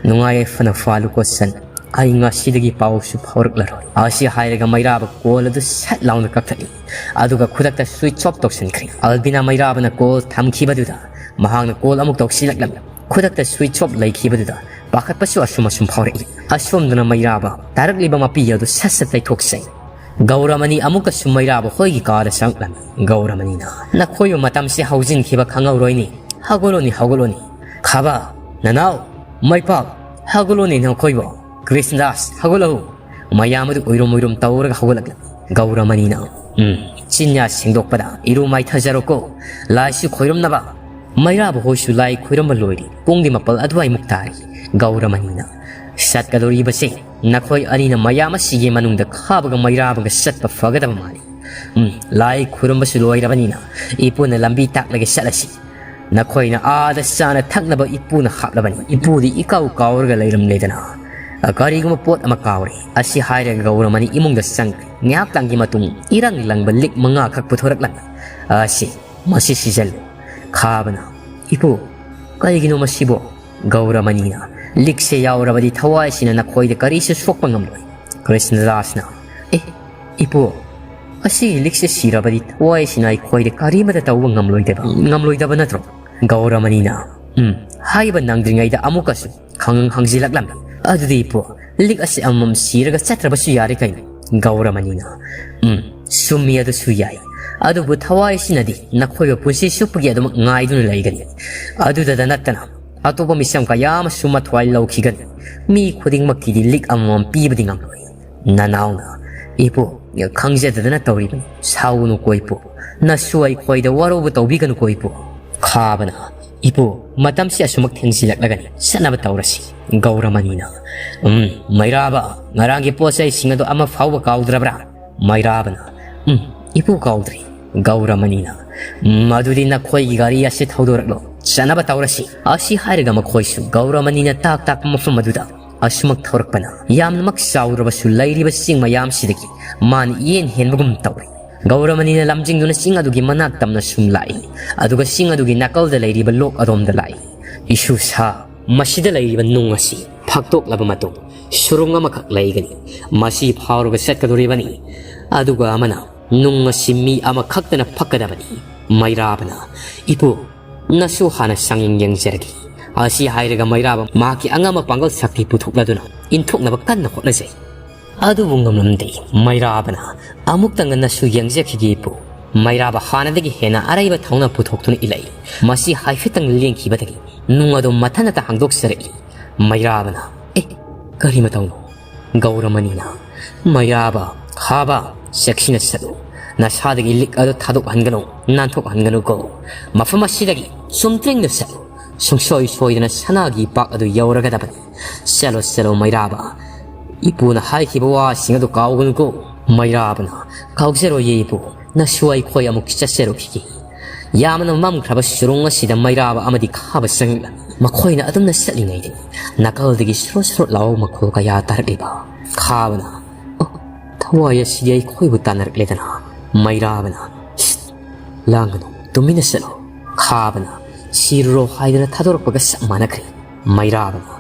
ꯅꯨꯡꯉꯥꯏ ꯌꯥꯏꯐꯅ ꯄꯥꯜꯂꯨꯀꯣ ꯆꯟ꯫ ꯑꯩ ꯉꯁꯤꯗꯒꯤ ꯄꯥꯎꯁꯨ ꯐꯥꯎꯔꯛꯂꯔꯣꯏ꯫" ꯑꯁꯤ ꯍꯥꯏꯔꯒ ꯃꯩꯔꯥꯕ ꯀꯣꯜ ꯑꯗꯨ ꯁꯠ ꯂꯥꯎꯅ ꯀꯛꯊꯠꯂꯤ꯫ ꯑꯗꯨꯒ ꯈꯨꯗꯛꯇ ꯁ꯭ꯋꯤꯆ ꯑꯣꯐ ꯇꯧꯁꯤꯟꯈ꯭ꯔꯦ꯫ ꯑꯜꯕꯤꯅꯥ ꯃꯩꯔꯥꯕꯅ ꯀꯣꯜ ꯊꯝꯈꯤꯕꯗꯨꯗ ꯃꯍꯥꯛꯅ ꯀꯣꯜ ꯑꯃꯨꯛ ꯇꯧꯁꯤꯜꯂꯛꯂꯝꯃꯤ꯫ ꯈꯨꯗꯛꯇ ꯁ꯭ꯋꯤꯆ ꯑꯣꯐ ꯂꯩꯈꯤꯕꯗꯨꯗ ꯄꯥꯈꯠꯄꯁꯨ ꯑꯁꯨꯝ ꯑꯁꯨꯝ ꯐꯥꯎꯔꯛꯏ꯫ ꯑꯁꯣꯝꯗꯅ ꯃꯩꯔꯥꯕ ꯇꯥꯔꯛꯂꯤꯕ ꯃꯄꯤ ꯑꯗꯨ ꯁꯠ ꯁꯠ ꯇꯩꯊꯣꯛꯆꯩ꯫ ꯒꯧꯔꯃꯅꯤ ꯑꯃꯨꯛꯀꯁꯨ ꯃꯩꯔꯥꯕ ꯍꯣꯏꯒꯤ ꯀꯥꯗ ꯆꯪꯂꯝꯃꯤ꯫ ꯒꯧꯔꯃꯅꯤꯅ, "ꯅꯈꯣꯏꯕꯨ ꯃꯇꯝꯁꯤ ꯍꯧꯖꯤꯟꯈꯤꯕ ꯈꯪꯍꯧꯔꯣꯏꯅꯦ꯫ ꯍꯧꯒꯠꯂꯣꯅꯦ, ꯍꯧꯒꯠꯂꯣꯅꯦ꯫ ꯈꯥꯕ, ꯅꯅꯥꯎ, ꯃꯩꯄꯥꯛ, ꯍꯧꯒꯠꯂꯣꯅꯦ ꯅꯈꯣꯏꯕꯨ꯫ ꯀ꯭ꯔꯤꯁꯅꯗꯥꯁ, ꯍꯧꯒꯠꯂꯣ꯫" ꯃꯌꯥꯝ ꯑꯗꯨ ꯎꯏꯔꯨꯝ ꯎꯏꯔꯨꯝ ꯇꯧꯔꯒ ꯍꯧꯒꯠꯂꯛꯂꯝꯃꯤ꯫ ꯒꯧꯔꯃꯅꯤꯅ, "ꯎꯝ, ꯆꯤꯟꯌꯥ ꯁꯦꯡꯗꯣꯛꯄꯗ ꯏꯔꯨ ꯃꯥꯏꯊꯖꯔꯣꯀꯣ꯫ ꯂꯥꯏꯁꯨ ꯈꯣꯏꯔꯝꯅꯕ꯫" ꯃꯩꯔꯥꯕ ꯍꯣꯏꯁꯨ ꯂꯥꯏ ꯈꯣꯏꯔꯝꯕ ꯂꯣꯏꯔꯦ꯫ ꯄꯨꯡꯗꯤ ꯃꯥꯄꯜ ꯑꯗꯨꯋꯥꯏꯃꯨꯛ ꯇꯥꯔꯦ꯫ ꯒꯧꯔꯃꯅꯤꯅ, "ꯆꯠꯀꯗꯧꯔꯤꯕꯁꯦ ꯅꯈꯣꯏ ꯑꯅꯤꯅ ꯃꯌꯥꯝ ꯑꯁꯤꯒꯤ ꯃꯅꯨꯡꯗ ꯈꯥꯕꯒ ꯃꯩꯔꯥꯕꯒ ꯆꯠꯄ ꯐꯒꯗꯕ ꯃꯥꯜꯂꯤ꯫ ꯎꯝ, ꯂꯥꯏ ꯈꯨꯔꯨꯝꯕꯁꯨ ꯂꯣꯏꯔꯕꯅꯤꯅ ꯏꯄꯨꯅ ꯂꯝꯕꯤ ꯇꯥꯛꯂꯒ ꯆꯠꯂꯁꯤ꯫ ꯅꯈꯣꯏꯅ ꯑꯥꯗ ꯆꯥꯅ ꯊꯛꯅꯕ ꯏꯄꯨꯅ ꯍꯥꯞꯂꯕꯅꯤ꯫ ꯏꯄꯨꯗꯤ ꯏꯀꯥꯎ ꯀꯥꯎꯔꯒ ꯂꯩꯔꯝꯂꯦꯗꯅ꯫ ꯀꯔꯤꯒꯨꯝꯕ ꯄꯣꯠ ꯑꯃ ꯀꯥꯎꯔꯦ꯫" ꯑꯁꯤ ꯍꯥꯏꯔꯒ ꯒꯧꯔꯃꯅꯤ ꯏꯃꯨꯡꯗ ꯆꯪꯈ꯭ꯔꯦ꯫ ꯉꯥꯏꯍꯥꯛꯇꯪꯒꯤ ꯃꯇꯨꯡ ꯏꯔꯪ ꯂꯪꯕ ꯂꯤꯛ ꯃꯉꯥ ꯈꯛ ꯄꯨꯊꯣꯔꯛꯂꯝꯃꯤ꯫ "ꯑꯁꯤ, ꯃꯁꯤ ꯁꯤꯖꯜꯂꯨ꯫" ꯈꯥꯕꯅ, "ꯏꯄꯨ, ꯀꯩꯒꯤꯅꯣ ꯃꯁꯤꯕꯣ?" ꯒꯧꯔꯃꯅꯤꯅ, "ꯂꯤꯛꯁꯦ ꯌꯥꯎꯔꯕꯗꯤ ꯊꯋꯥꯏꯁꯤꯅ ꯅꯈꯣꯏꯗ ꯀꯔꯤꯁꯨ ꯁꯣꯛꯄ ꯉꯝꯂꯣꯏ꯫" ꯀ꯭ꯔꯤꯁꯅꯗꯥꯁꯅ, "ꯑꯦ, ꯏꯄꯨ, ꯑꯁꯤꯒꯤ ꯂꯤꯛꯁꯦ ꯁꯤꯔꯕꯗꯤ ꯊꯋꯥꯏꯁꯤꯅ ꯑꯩꯈꯣꯏꯗ ꯀꯔꯤꯃꯠꯇ ꯇꯧꯕ ꯉꯝꯂꯣꯏꯗꯕ, ꯉꯝꯂꯣꯏꯗꯕ ꯅꯠꯇ꯭ꯔꯣ?" ꯒꯧꯔꯃꯅꯤꯅ, "ꯎꯝ, ꯍꯥꯏꯕ ꯅꯪꯗ꯭ꯔꯤꯉꯩꯗ ꯑꯃꯨꯛꯀꯁꯨ ꯈꯪ ꯍꯪꯖꯤꯜꯂꯛꯂꯝꯃꯤ꯫ ꯑꯗꯨꯗꯤ ꯏꯄꯨ, ꯂꯤꯛ ꯑꯁꯤ ꯑꯃꯃꯝ ꯁꯤꯔꯒ ꯆꯠꯇ꯭ꯔꯕꯁꯨ ꯌꯥꯔꯦ ꯀꯩꯅꯣ꯫ ꯒꯧꯔꯃꯅꯤꯅ, "ꯎꯝ, ꯆꯨꯝꯃꯤ, ꯑꯗꯨꯁꯨ ꯌꯥꯏ꯫ ꯑꯗꯨꯕꯨ ꯊꯋꯥꯏꯁꯤꯅꯗꯤ ꯅꯈꯣꯏꯕꯨ ꯄꯨꯟꯁꯤ ꯆꯨꯞꯄꯒꯤ ꯑꯗꯨꯃꯛ ꯉꯥꯏꯗꯨꯅ ꯂꯩꯒꯅꯤ꯫ ꯑꯗꯨꯗꯇ ꯅꯠꯇꯅ ꯑꯇꯣꯞꯄ ꯃꯤꯆꯝ ꯀꯌꯥ ꯑꯃꯁꯨ ꯃꯊ꯭ꯋꯥꯏ ꯂꯧꯈꯤꯒꯅꯤ꯫ ꯃꯤ ꯈꯨꯗꯤꯡꯃꯛꯀꯤꯗꯤ ꯂꯤꯛ ꯑꯃꯃꯝ ꯄꯤꯕꯗꯤ ꯉꯝꯂꯣꯏ꯫ ꯅꯅꯥꯎꯅ, ꯏꯄꯨ, ꯈꯪꯖꯗꯗꯅ ꯇꯧꯔꯤꯕꯅꯤ꯫ ꯁꯥꯎꯒꯅꯨꯀꯣ ꯏꯄꯨ꯫ ꯅꯁꯨ ꯑꯩꯈꯣꯏꯗ ꯋꯥꯔꯧꯕ ꯇꯧꯕꯤꯒꯅꯨꯀꯣ ꯏꯄꯨ꯫" ꯈꯥꯕꯅ, "ꯏꯄꯨ, ꯃꯇꯝꯁꯤ ꯑꯁꯨꯃꯛ ꯊꯦꯡꯖꯤꯜꯂꯛꯂꯒꯅꯤ꯫ ꯆꯠꯅꯕ ꯇꯧꯔꯁꯤ꯫" ꯒꯧꯔꯃꯅꯤꯅ, "ꯎꯝ, ꯃꯩꯔꯥꯕ, ꯉꯔꯥꯡꯒꯤ ꯄꯣꯠ ꯆꯩꯁꯤꯡ ꯑꯗꯨ ꯑꯃ ꯐꯥꯎꯕ ꯀꯥꯎꯗ꯭ꯔꯕ꯭ꯔꯥ?" ꯃꯩꯔꯥꯕꯅ, "ꯎꯝ, ꯏꯄꯨ, ꯀꯥꯎꯗ꯭ꯔꯤ꯫" ꯒꯧꯔꯃꯅꯤꯅ, "ꯎꯝ, ꯑꯗꯨꯗꯤ ꯅꯈꯣꯏꯒꯤ ꯒꯥꯔꯤ ꯑꯁꯤ ꯊꯧꯗꯣꯔꯛꯂꯣ, ꯆꯠꯅꯕ ꯇꯧꯔꯁꯤ꯫" ꯑꯁꯤ ꯍꯥꯏꯔꯒ ꯃꯈꯣꯏꯁꯨ ꯒꯧꯔꯃꯅꯤꯅ ꯇꯥꯛ ꯇꯥꯛꯄ ꯃꯐꯝ ꯑꯗꯨꯗ ꯑꯁꯨꯃꯛ ꯊꯧꯔꯛꯄꯅ ꯌꯥꯝꯅꯃꯛ ꯆꯥꯎꯗ꯭ꯔꯕꯁꯨ ꯂꯩꯔꯤꯕ ꯆꯤꯡ ꯃꯌꯥꯝꯁꯤꯗꯒꯤ ꯃꯥꯅ ꯏꯍꯦꯟ ꯍꯦꯟꯕꯒꯨꯝ ꯇꯧꯏ꯫ ꯒꯧꯔꯃꯅꯤꯅ ꯂꯝꯖꯤꯡꯗꯨꯅ ꯆꯤꯡ ꯑꯗꯨꯒꯤ ꯃꯅꯥꯛ ꯇꯝꯅ ꯁꯨꯝ ꯂꯥꯛꯏ, ꯑꯗꯨꯒ ꯆꯤꯡ ꯑꯗꯨꯒꯤ ꯅꯥꯀꯜꯗ ꯂꯩꯔꯤꯕ ꯂꯣꯛ ꯑꯗꯣꯝꯗ ꯂꯥꯛꯏ꯫ "ꯏꯁꯨ ꯁꯥ, ꯃꯁꯤꯗ ꯂꯩꯔꯤꯕ ꯅꯨꯡ ꯑꯁꯤ ꯐꯥꯛꯇꯣꯛꯂꯕ ꯃꯇꯨꯡ ꯁꯨꯔꯨꯡ ꯑꯃꯈꯛ ꯂꯩꯒꯅꯤ꯫ ꯃꯁꯤ ꯐꯥꯎꯔꯒ ꯆꯠꯀꯗꯧꯔꯤꯕꯅꯤ꯫ ꯑꯗꯨꯒ ꯑꯃꯅ ꯅꯨꯡ ꯑꯁꯤ ꯃꯤ ꯑꯃꯈꯛꯇꯅ ꯐꯛꯀꯗꯕꯅꯤ꯫" ꯃꯩꯔꯥꯕꯅ, "ꯏꯄꯨ, ꯅꯁꯨ ꯍꯥꯟꯅ ꯆꯥꯡꯌꯦꯡ ꯌꯦꯡꯖꯔꯒꯦ꯫" ꯑꯁꯤ ꯍꯥꯏꯔꯒ ꯃꯩꯔꯥꯕ ꯃꯍꯥꯛꯀꯤ ꯑꯉꯝꯕ ꯄꯥꯡꯒꯜ ꯁꯛꯇꯤ ꯄꯨꯊꯣꯛꯂꯗꯨꯅ ꯏꯟꯊꯣꯛꯅꯕ ꯀꯟꯅ ꯍꯣꯠꯅꯖꯩ꯫ ꯑꯗꯨꯕꯨ ꯉꯝꯂꯝꯗꯦ꯫ ꯃꯩꯔꯥꯕꯅ ꯑꯃꯨꯛꯇꯪꯒ ꯅꯁꯨ ꯌꯦꯡꯖꯈꯤꯒꯦ ꯏꯄꯨ꯫ ꯃꯩꯔꯥꯕ ꯍꯥꯟꯅꯗꯒꯤ ꯍꯦꯟꯅ ꯑꯔꯩꯕ ꯊꯧꯅ ꯄꯨꯊꯣꯛꯇꯨꯅ ꯏꯜꯂꯛꯏ꯫ ꯃꯁꯤ ꯍꯥꯏꯐꯦꯠꯇꯪ ꯂꯦꯡꯈꯤꯕꯗꯒꯤ ꯅꯨꯡ ꯑꯗꯨ ꯃꯊꯟꯇ ꯍꯥꯡꯗꯣꯛꯆꯔꯛꯏ꯫ ꯃꯩꯔꯥꯕꯅ, "ꯑꯦ, ꯀꯔꯤ ꯃꯇꯧꯅꯣ?" ꯒꯧꯔꯃꯅꯤꯅ, "ꯃꯩꯔꯥꯕ, ꯈꯥꯕ, ꯆꯦꯛꯁꯤꯟꯅ ꯆꯠꯂꯨ꯫ ꯅꯁꯥꯗꯒꯤ ꯂꯤꯛ ꯑꯗꯨ ꯊꯥꯗꯣꯛꯍꯟꯒꯅꯨ, ꯅꯥꯟꯊꯣꯛꯍꯟꯒꯅꯨꯀꯣ꯫ ꯃꯐꯝ ꯑꯁꯤꯗꯒꯤ ꯆꯨꯝꯇ꯭ꯔꯤꯡꯅ ꯆꯠꯂꯨ꯫ ꯁꯨꯡꯁꯣꯏ ꯁꯣꯏꯗꯅ ꯁꯅꯥꯒꯤ ꯏꯄꯥꯛ ꯑꯗꯨ ꯌꯧꯔꯒꯗꯕꯅꯤ꯫ ꯆꯠꯂꯣ, ꯆꯠꯂꯣ, ꯃꯩꯔꯥꯕ꯫ ꯏꯄꯨꯅ ꯍꯥꯏꯈꯤꯕ ꯋꯥꯁꯤꯡ ꯑꯗꯨ ꯀꯥꯎꯒꯅꯨꯀꯣ꯫" ꯃꯩꯔꯥꯕꯅ, "ꯀꯥꯎꯖꯔꯣꯏꯌꯦ ꯏꯄꯨ, ꯅꯁꯨ ꯑꯩꯈꯣꯏ ꯑꯃꯨꯛ ꯆꯠꯆꯔꯨꯈꯤꯒꯦ꯫" ꯌꯥꯝꯅ ꯃꯝꯈ꯭ꯔꯕ ꯁꯨꯔꯨꯡ ꯑꯁꯤꯗ ꯃꯩꯔꯥꯕ ꯑꯃꯗꯤ ꯈꯥꯕ ꯆꯪꯂꯛꯂꯝꯃꯤ꯫ ꯃꯈꯣꯏꯅ ꯑꯗꯨꯝꯅ ꯆꯠꯂꯤꯉꯩꯗꯅꯤ ꯅꯥꯀꯜꯗꯒꯤ ꯁ꯭ꯔꯣꯠ ꯁ꯭ꯔꯣꯠ ꯂꯥꯎꯕ ꯃꯈꯣꯜ ꯀꯌꯥ ꯇꯥꯔꯛꯂꯤꯕ꯫ ꯈꯥꯕꯅ, "ꯑꯣ, ꯊꯋꯥꯏ ꯑꯁꯤꯗꯤ ꯑꯩꯈꯣꯏꯕꯨ ꯇꯥꯟꯅꯔꯛꯂꯦꯗꯅ꯫" ꯃꯩꯔꯥꯕꯅ, "ꯁꯤꯠ, ꯂꯥꯡꯒꯅꯨ, ꯇꯨꯃꯤꯟꯅ ꯆꯠꯂꯣ꯫" ꯈꯥꯕꯅ, "ꯁꯤꯔꯨꯔꯣ" ꯍꯥꯏꯗꯨꯅ ꯊꯥꯗꯣꯔꯛꯄꯒ ꯆꯞ ꯃꯥꯟꯅꯈ꯭ꯔꯦ꯫ ꯃꯩꯔꯥꯕꯅ,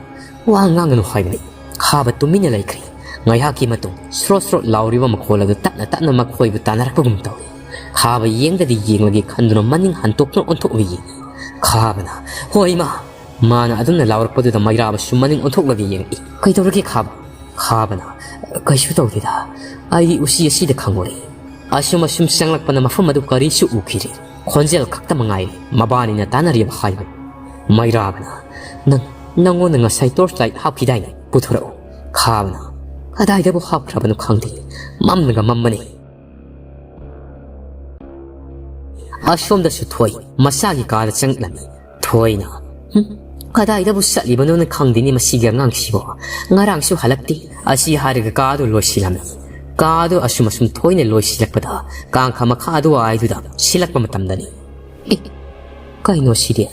"ꯋꯥ ꯉꯥꯡꯒꯅꯨ ꯍꯥꯏꯕꯅꯤ꯫" ꯈꯥꯕ ꯇꯨꯃꯤꯟꯅ ꯂꯩꯈ꯭ꯔꯦ꯫ ꯉꯥꯏꯍꯥꯛꯀꯤ ꯃꯇꯨꯡ ꯁ꯭ꯔꯣꯠ ꯁ꯭ꯔꯣꯠ ꯂꯥꯎꯔꯤꯕ ꯃꯈꯣꯜ ꯑꯗꯨ ꯇꯞꯅ ꯇꯞꯅ ꯃꯈꯣꯏꯕꯨ ꯇꯥꯟꯅꯔꯛꯄꯒꯨꯝ ꯇꯧꯏ꯫ ꯈꯥꯕ ꯌꯦꯡꯗꯗꯤ ꯌꯦꯡꯂꯒꯦ ꯈꯟꯗꯨꯅ ꯃꯅꯤꯡ ꯍꯟꯇꯣꯛꯇꯨꯅ ꯑꯣꯟꯊꯣꯛꯂꯒ ꯌꯦꯡꯏ꯫ ꯈꯥꯕꯅ, "ꯍꯣ ꯏꯃꯥ!" ꯃꯥꯅ ꯑꯗꯨꯝꯅ ꯂꯥꯎꯔꯛꯄꯗꯨꯗ ꯃꯩꯔꯥꯕꯁꯨ ꯃꯅꯤꯡ ꯑꯣꯟꯊꯣꯛꯂꯒ ꯌꯦꯡꯏ꯫ "ꯀꯩꯗꯧꯔꯒꯦ ꯈꯥꯕ?" ꯈꯥꯕꯅ, "ꯀꯩꯁꯨ ꯇꯧꯗꯦꯗ, ꯑꯩꯗꯤ ꯎꯆꯤ ꯑꯁꯤꯗ ꯈꯪꯉꯨꯔꯦ꯫ ꯑꯁꯨꯝ ꯑꯁꯨꯝ ꯆꯪꯂꯛꯄꯅ ꯃꯐꯝ ꯑꯗꯨ ꯀꯔꯤꯁꯨ ꯎꯈꯤꯗ꯭ꯔꯦ꯫ ꯈꯣꯟꯖꯦꯜ ꯈꯛꯇ ꯃꯉꯥꯏꯔꯦ ꯃꯕꯥꯅꯤꯅ ꯇꯥꯟꯅꯔꯤꯕ ꯍꯥꯏꯕ꯫" ꯃꯩꯔꯥꯕꯅ, "ꯅꯪ, ꯅꯪꯉꯣꯟꯗ ꯉꯁꯥꯏ torch light ꯍꯥꯞꯈꯤꯗꯥꯏꯅꯦ? ꯄꯨꯊꯣꯔꯛꯎ꯫" ꯈꯥꯕꯅ, "ꯀꯗꯥꯏꯗꯕꯨ ꯍꯥꯞꯈ꯭ꯔꯕꯅꯣ ꯈꯪꯗꯦ, ꯃꯝꯅꯒ ꯃꯝꯕꯅꯦ꯫" ꯑꯁꯣꯝꯗꯁꯨ ꯊꯣꯏ ꯃꯁꯥꯒꯤ ꯀꯥꯗ ꯆꯪꯂꯝꯃꯤ꯫ ꯊꯣꯏꯅ, "ꯍꯨꯝ, ꯀꯗꯥꯏꯗꯕꯨ ꯆꯠꯂꯤꯕꯅꯣꯅ ꯈꯪꯗꯦꯅꯦ ꯃꯁꯤꯒꯤ ꯑꯉꯥꯡꯁꯤꯕꯣ꯫ ꯉꯔꯥꯡꯁꯨ ꯍꯜꯂꯛꯇꯦ꯫" ꯑꯁꯤ ꯍꯥꯏꯔꯒ ꯀꯥꯗꯨ ꯂꯣꯏꯁꯤꯜꯂꯝꯃꯤ꯫ ꯀꯥꯗꯨ ꯑꯁꯨꯝ ꯑꯁꯨꯝ ꯊꯣꯏꯅ ꯂꯣꯏꯁꯤꯜꯂꯛꯄꯗ ꯀꯥꯡꯈꯥ ꯃꯈꯥ ꯑꯗꯨꯋꯥꯏꯗꯨꯗ ꯁꯤꯜꯂꯛꯄ ꯃꯇꯝꯗꯅꯤ꯫ "ꯑꯦ, ꯀꯩꯅꯣ ꯁꯤꯗꯤ?"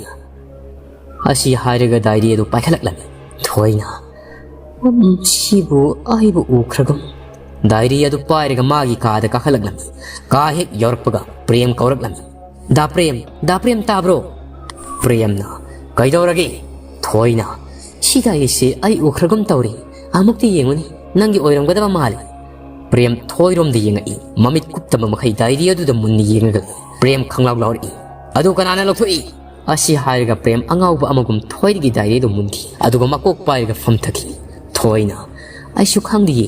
ꯑꯁꯤ ꯍꯥꯏꯔꯒ diary ꯑꯗꯨ ꯄꯥꯏꯈꯠꯂꯛꯂꯝꯃꯤ꯫ ꯊꯣꯏꯅ, "ꯎꯝ, ꯁꯤꯕꯨ ꯑꯩꯕꯨ ꯎꯈ꯭ꯔꯒꯨꯝ꯫" Diary ꯑꯗꯨ ꯄꯥꯏꯔꯒ ꯃꯥꯒꯤ ꯀꯥꯗ ꯀꯥꯈꯠꯂꯛꯂꯝꯃꯤ꯫ ꯀꯥ ꯍꯦꯛ ꯌꯧꯔꯛꯄꯒ ꯄ꯭ꯔꯦꯝ ꯀꯧꯔꯛꯂꯝꯃꯤ꯫ "ꯗꯥ ꯄ꯭ꯔꯦꯝ, ꯗꯥ ꯄ꯭ꯔꯦꯝ ꯇꯥꯕ꯭ꯔꯣ?" ꯄ꯭ꯔꯦꯝꯅ, "ꯀꯩꯗꯧꯔꯒꯦ?" ꯊꯣꯏꯅ, "ꯁꯤ diaryꯁꯦ ꯑꯩ ꯎꯈ꯭ꯔꯒꯨꯝ ꯇꯧꯔꯦ꯫ ꯑꯃꯨꯛꯇ ꯌꯦꯡꯉꯨꯅꯦ, ꯅꯪꯒꯤ ꯑꯣꯏꯔꯝꯒꯗꯕ ꯃꯥꯜꯂꯦ꯫" ꯄ꯭ꯔꯦꯝ ꯊꯣꯏꯔꯣꯝꯗ ꯌꯦꯡꯉꯛꯏ꯫ ꯃꯃꯤꯠ ꯀꯨꯞꯇꯕ ꯃꯈꯩ diary ꯑꯗꯨꯗ ꯃꯨꯟꯅ ꯌꯦꯡꯉꯒ ꯂꯩ꯫ ꯄ꯭ꯔꯦꯝ ꯈꯪꯂꯥꯎ ꯂꯥꯎꯔꯛꯏ꯫ "ꯑꯗꯨ ꯀꯅꯥꯅ ꯂꯧꯊꯣꯛꯏ?" ꯑꯁꯤ ꯍꯥꯏꯔꯒ ꯄ꯭ꯔꯦꯝ ꯑꯉꯥꯎꯕ ꯑꯃꯒꯨꯝ ꯊꯣꯏꯗꯒꯤ diaryꯗꯨ ꯃꯨꯟꯈꯤ꯫ ꯑꯗꯨꯒ ꯃꯀꯣꯛ ꯄꯥꯏꯔꯒ ꯐꯝꯊꯈꯤ꯫ ꯊꯣꯏꯅ, "ꯑꯩꯁꯨ ꯈꯪꯗꯤꯌꯦ꯫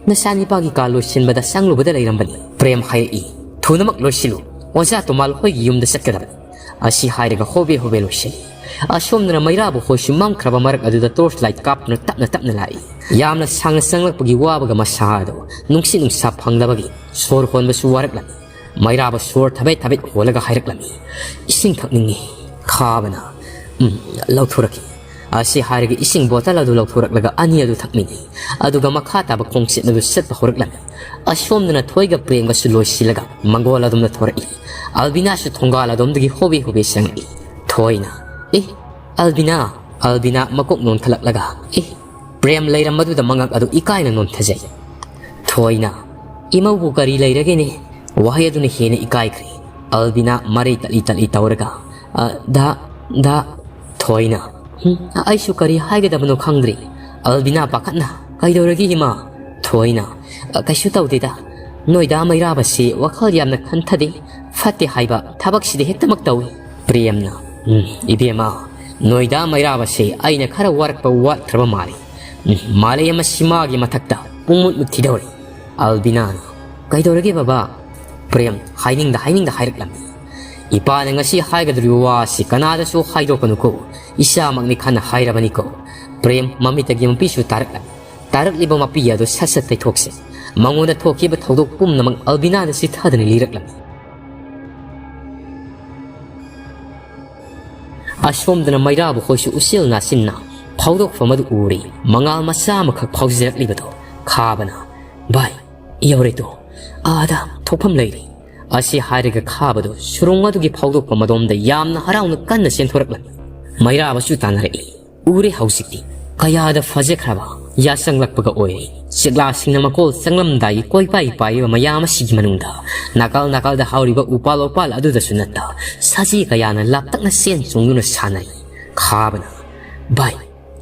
ꯅꯆꯥꯅꯤꯄꯥꯒꯤ ꯀꯥ ꯂꯣꯏꯁꯤꯟꯕꯗ ꯆꯪꯂꯨꯕꯗ ꯂꯩꯔꯝꯕꯅꯤ꯫" ꯄ꯭ꯔꯦꯝ ꯍꯥꯏꯔꯛꯏ꯫ "ꯊꯨꯅꯃꯛ ꯂꯣꯏꯁꯤꯜꯂꯨ꯫ ꯑꯣꯖꯥ ꯇꯣꯃꯥꯜ ꯍꯣꯏꯒꯤ ꯌꯨꯝꯗ ꯆꯠꯀꯗꯕꯅꯤ꯫" ꯑꯁꯤ ꯍꯥꯏꯔꯒ ꯍꯣꯕꯦ ꯍꯣꯕꯦ ꯂꯣꯏꯁꯤꯜꯂꯤ꯫ ꯑꯁꯣꯝꯗꯅ ꯃꯩꯔꯥꯕ ꯍꯣꯏꯁꯨ ꯃꯝꯈ꯭ꯔꯕ ꯃꯔꯛ ꯑꯗꯨꯗ torch light ꯀꯥꯞꯇꯨꯅ ꯇꯞꯅ ꯇꯞꯅ ꯂꯥꯛꯏ꯫ ꯌꯥꯝꯅ ꯁꯥꯡꯅ ꯆꯪꯂꯛꯄꯒꯤ ꯋꯥꯕꯒ ꯃꯁꯥ ꯑꯗꯨ ꯅꯨꯡꯁꯤꯠ ꯅꯨꯡꯁꯥ ꯐꯪꯗꯕꯒꯤ ꯁꯣꯔ ꯍꯣꯟꯕꯁꯨ ꯋꯥꯔꯛꯂꯝꯃꯤ꯫ ꯃꯩꯔꯥꯕ ꯁꯣꯔ ꯊꯕꯦꯠ ꯊꯕꯦꯠ ꯍꯣꯜꯂꯒ ꯍꯥꯏꯔꯛꯂꯝꯃꯤ, "ꯏꯁꯤꯡ ꯊꯛꯅꯤꯡꯉꯤ꯫" ꯈꯥꯕꯅ, "ꯎꯝ, ꯂꯧꯊꯣꯔꯛꯀꯦ꯫" ꯑꯁꯤ ꯍꯥꯏꯔꯒ ꯏꯁꯤꯡ bottle ꯑꯗꯨ ꯂꯧꯊꯣꯔꯛꯂꯒ ꯑꯅꯤ ꯑꯗꯨ ꯊꯛꯃꯤꯟꯅꯩ꯫ ꯑꯗꯨꯒ ꯃꯈꯥ ꯇꯥꯕ ꯈꯣꯡꯆꯠ ꯑꯗꯨ ꯆꯠꯄ ꯍꯧꯔꯛꯂꯝꯃꯤ꯫ ꯑꯁꯣꯝꯗꯅ ꯊꯣꯏꯒ ꯄ꯭ꯔꯦꯝꯒꯁꯨ ꯂꯣꯏꯁꯤꯜꯂꯒ ꯃꯪꯒꯣꯜ ꯑꯗꯣꯝꯗ ꯊꯣꯔꯛꯏ꯫ ꯑꯜꯕꯤꯅꯥꯁꯨ ꯊꯣꯡꯒꯥꯜ ꯑꯗꯣꯝꯗꯒꯤ ꯍꯣꯕꯦ ꯍꯣꯕꯦ ꯆꯪꯉꯛꯏ꯫ ꯊꯣꯏꯅ, "ꯑꯦ, ꯑꯜꯕꯤꯅꯥ!" ꯑꯜꯕꯤꯅꯥ ꯃꯀꯣꯛ ꯅꯣꯟꯊꯂꯛꯂꯒ, "ꯑꯦ!" ꯄ꯭ꯔꯦꯝ ꯂꯩꯔꯝꯕꯗꯨꯗ ꯃꯉꯛ ꯑꯗꯨ ꯏꯀꯥꯏꯅ ꯅꯣꯟꯊꯖꯩ꯫ ꯊꯣꯏꯅ, "ꯏꯃꯧꯕꯨ ꯀꯔꯤ ꯂꯩꯔꯒꯦꯅꯦ?" ꯋꯥꯍꯩ ꯑꯗꯨꯅ ꯍꯦꯟꯅ ꯏꯀꯥꯏꯈ꯭ꯔꯦ꯫ ꯑꯜꯕꯤꯅꯥ ꯃꯔꯩ ꯇꯠꯂꯤ ꯇꯠꯂꯤ ꯇꯧꯔꯒ, "ꯑ, ꯗꯥ, ꯗꯥ꯫" ꯊꯣꯏꯅ, "ꯍꯨꯝ, ꯑꯩꯁꯨ ꯀꯔꯤ ꯍꯥꯏꯒꯗꯕꯅꯣ ꯈꯪꯗ꯭ꯔꯦ꯫" ꯑꯜꯕꯤꯅꯥ ꯄꯥꯈꯠꯅ, "ꯀꯩꯗꯧꯔꯒꯦ ꯏꯃꯥ?" ꯊꯣꯏꯅ, "ꯑ, ꯀꯩꯁꯨ ꯇꯧꯗꯦꯗ꯫ ꯅꯣꯏꯗꯥ ꯃꯩꯔꯥꯕꯁꯤ ꯋꯥꯈꯜ ꯌꯥꯝꯅ ꯈꯟꯊꯗꯦ꯫ ꯐꯠꯇꯦ ꯍꯥꯏꯕ ꯊꯕꯛꯁꯤꯗꯤ ꯍꯦꯛꯇꯃꯛ ꯇꯧꯏ꯫" ꯄ꯭ꯔꯦꯝꯅ, "ꯎꯝ, ꯏꯕꯦꯝꯃ, ꯅꯣꯏꯗꯥ ꯃꯩꯔꯥꯕꯁꯤ ꯑꯩꯅ ꯈꯔ ꯋꯥꯔꯛꯄ ꯋꯥꯠꯈ꯭ꯔꯕ ꯃꯥꯜꯂꯤ꯫ ꯎꯝ, ꯃꯥꯂꯦꯝ ꯑꯁꯤ ꯃꯥꯒꯤ ꯃꯊꯛꯇ ꯄꯨꯡꯃꯨꯠ ꯃꯨꯠꯈꯤꯗꯧꯔꯦ꯫ ꯑꯜꯕꯤꯅꯥꯅ, "ꯀꯩꯗꯧꯔꯒꯦ ꯕꯕꯥ?" ꯄ꯭ꯔꯦꯝ ꯍꯥꯏꯅꯤꯡꯗ ꯍꯥꯏꯅꯤꯡꯗ ꯍꯥꯏꯔꯛꯂꯝꯃꯤ꯫ "ꯏꯄꯥꯅ ꯉꯁꯤ ꯍꯥꯏꯒꯗꯧꯔꯤꯕ ꯋꯥꯁꯤ ꯀꯅꯥꯗꯁꯨ ꯍꯥꯏꯗꯣꯛꯀꯅꯨꯀꯣ꯫ ꯏꯆꯥꯃꯛꯅꯤ ꯈꯟꯅ ꯍꯥꯏꯔꯕꯅꯤꯀꯣ꯫" ꯄ꯭ꯔꯦꯝ ꯃꯃꯤꯠꯇꯒꯤ ꯃꯄꯤꯁꯨ ꯇꯥꯔꯛꯂꯝꯃꯤ꯫ ꯇꯥꯔꯛꯂꯤꯕ ꯃꯄꯤ ꯑꯗꯨ ꯁꯠ ꯁꯠ ꯇꯩꯊꯣꯛꯁꯦ꯫ ꯃꯉꯣꯟꯗ ꯊꯣꯛꯈꯤꯕ ꯊꯧꯗꯣꯛ ꯄꯨꯝꯅꯃꯛ ꯑꯜꯕꯤꯅꯥꯗ ꯆꯤꯊꯗꯅ ꯂꯤꯔꯛꯂꯝꯃꯤ꯫ ꯑꯁꯣꯝꯗꯅ ꯃꯩꯔꯥꯕ ꯍꯣꯏꯁꯨ ꯎꯆꯦꯜ ꯅꯥꯆꯤꯟꯅ ꯐꯥꯎꯗꯣꯛꯐꯝ ꯑꯗꯨ ꯎꯔꯤ꯫ ꯃꯉꯥꯜ ꯃꯆꯥ ꯑꯃꯈꯛ ꯐꯥꯎꯖꯔꯛꯂꯤꯕꯗꯣ꯫ ꯈꯥꯕꯅ, "ꯚꯥꯏ, ꯌꯧꯔꯦꯗꯣ, ꯑꯥꯗ ꯊꯣꯛꯐꯝ ꯂꯩꯔꯤ꯫" ꯑꯁꯤ ꯍꯥꯏꯔꯒ ꯈꯥꯕꯗꯣ ꯁꯨꯔꯨꯡ ꯑꯗꯨꯒꯤ ꯐꯥꯎꯗꯣꯛꯐꯝ ꯑꯗꯣꯝꯗ ꯌꯥꯝꯅ ꯍꯔꯥꯎꯅ ꯀꯟꯅ ꯆꯦꯟꯊꯣꯔꯛꯂꯝꯃꯤ꯫ ꯃꯩꯔꯥꯕꯁꯨ ꯇꯥꯟꯅꯔꯛꯏ꯫ ꯎꯔꯦ ꯍꯧꯖꯤꯛꯇꯤ꯫ ꯀꯌꯥꯗ ꯐꯖꯈ꯭ꯔꯕ ꯌꯥꯆꯪꯂꯛꯄꯒ ꯑꯣꯏꯔꯦ꯫ ꯆꯤꯛꯂꯥꯁꯤꯡꯅ ꯃꯀꯣꯜ ꯆꯪꯂꯝꯗꯥꯏꯒꯤ ꯀꯣꯏꯄꯥꯏ ꯄꯥꯏꯔꯤꯕ ꯃꯌꯥꯝ ꯑꯁꯤꯒꯤ ꯃꯅꯨꯡꯗ ꯅꯥꯀꯜ ꯅꯥꯀꯜꯗ ꯍꯧꯔꯤꯕ ꯎꯄꯥꯜ ꯋꯥꯄꯥꯜ ꯑꯗꯨꯗꯁꯨ ꯅꯠꯇ ꯁꯖꯤ ꯀꯌꯥꯅ ꯂꯥꯞꯇꯛꯅ ꯆꯦꯟ ꯆꯣꯡꯗꯨꯅ ꯁꯥꯟꯅꯔꯤ꯫ ꯈꯥꯕꯅ, "ꯚꯥꯏ,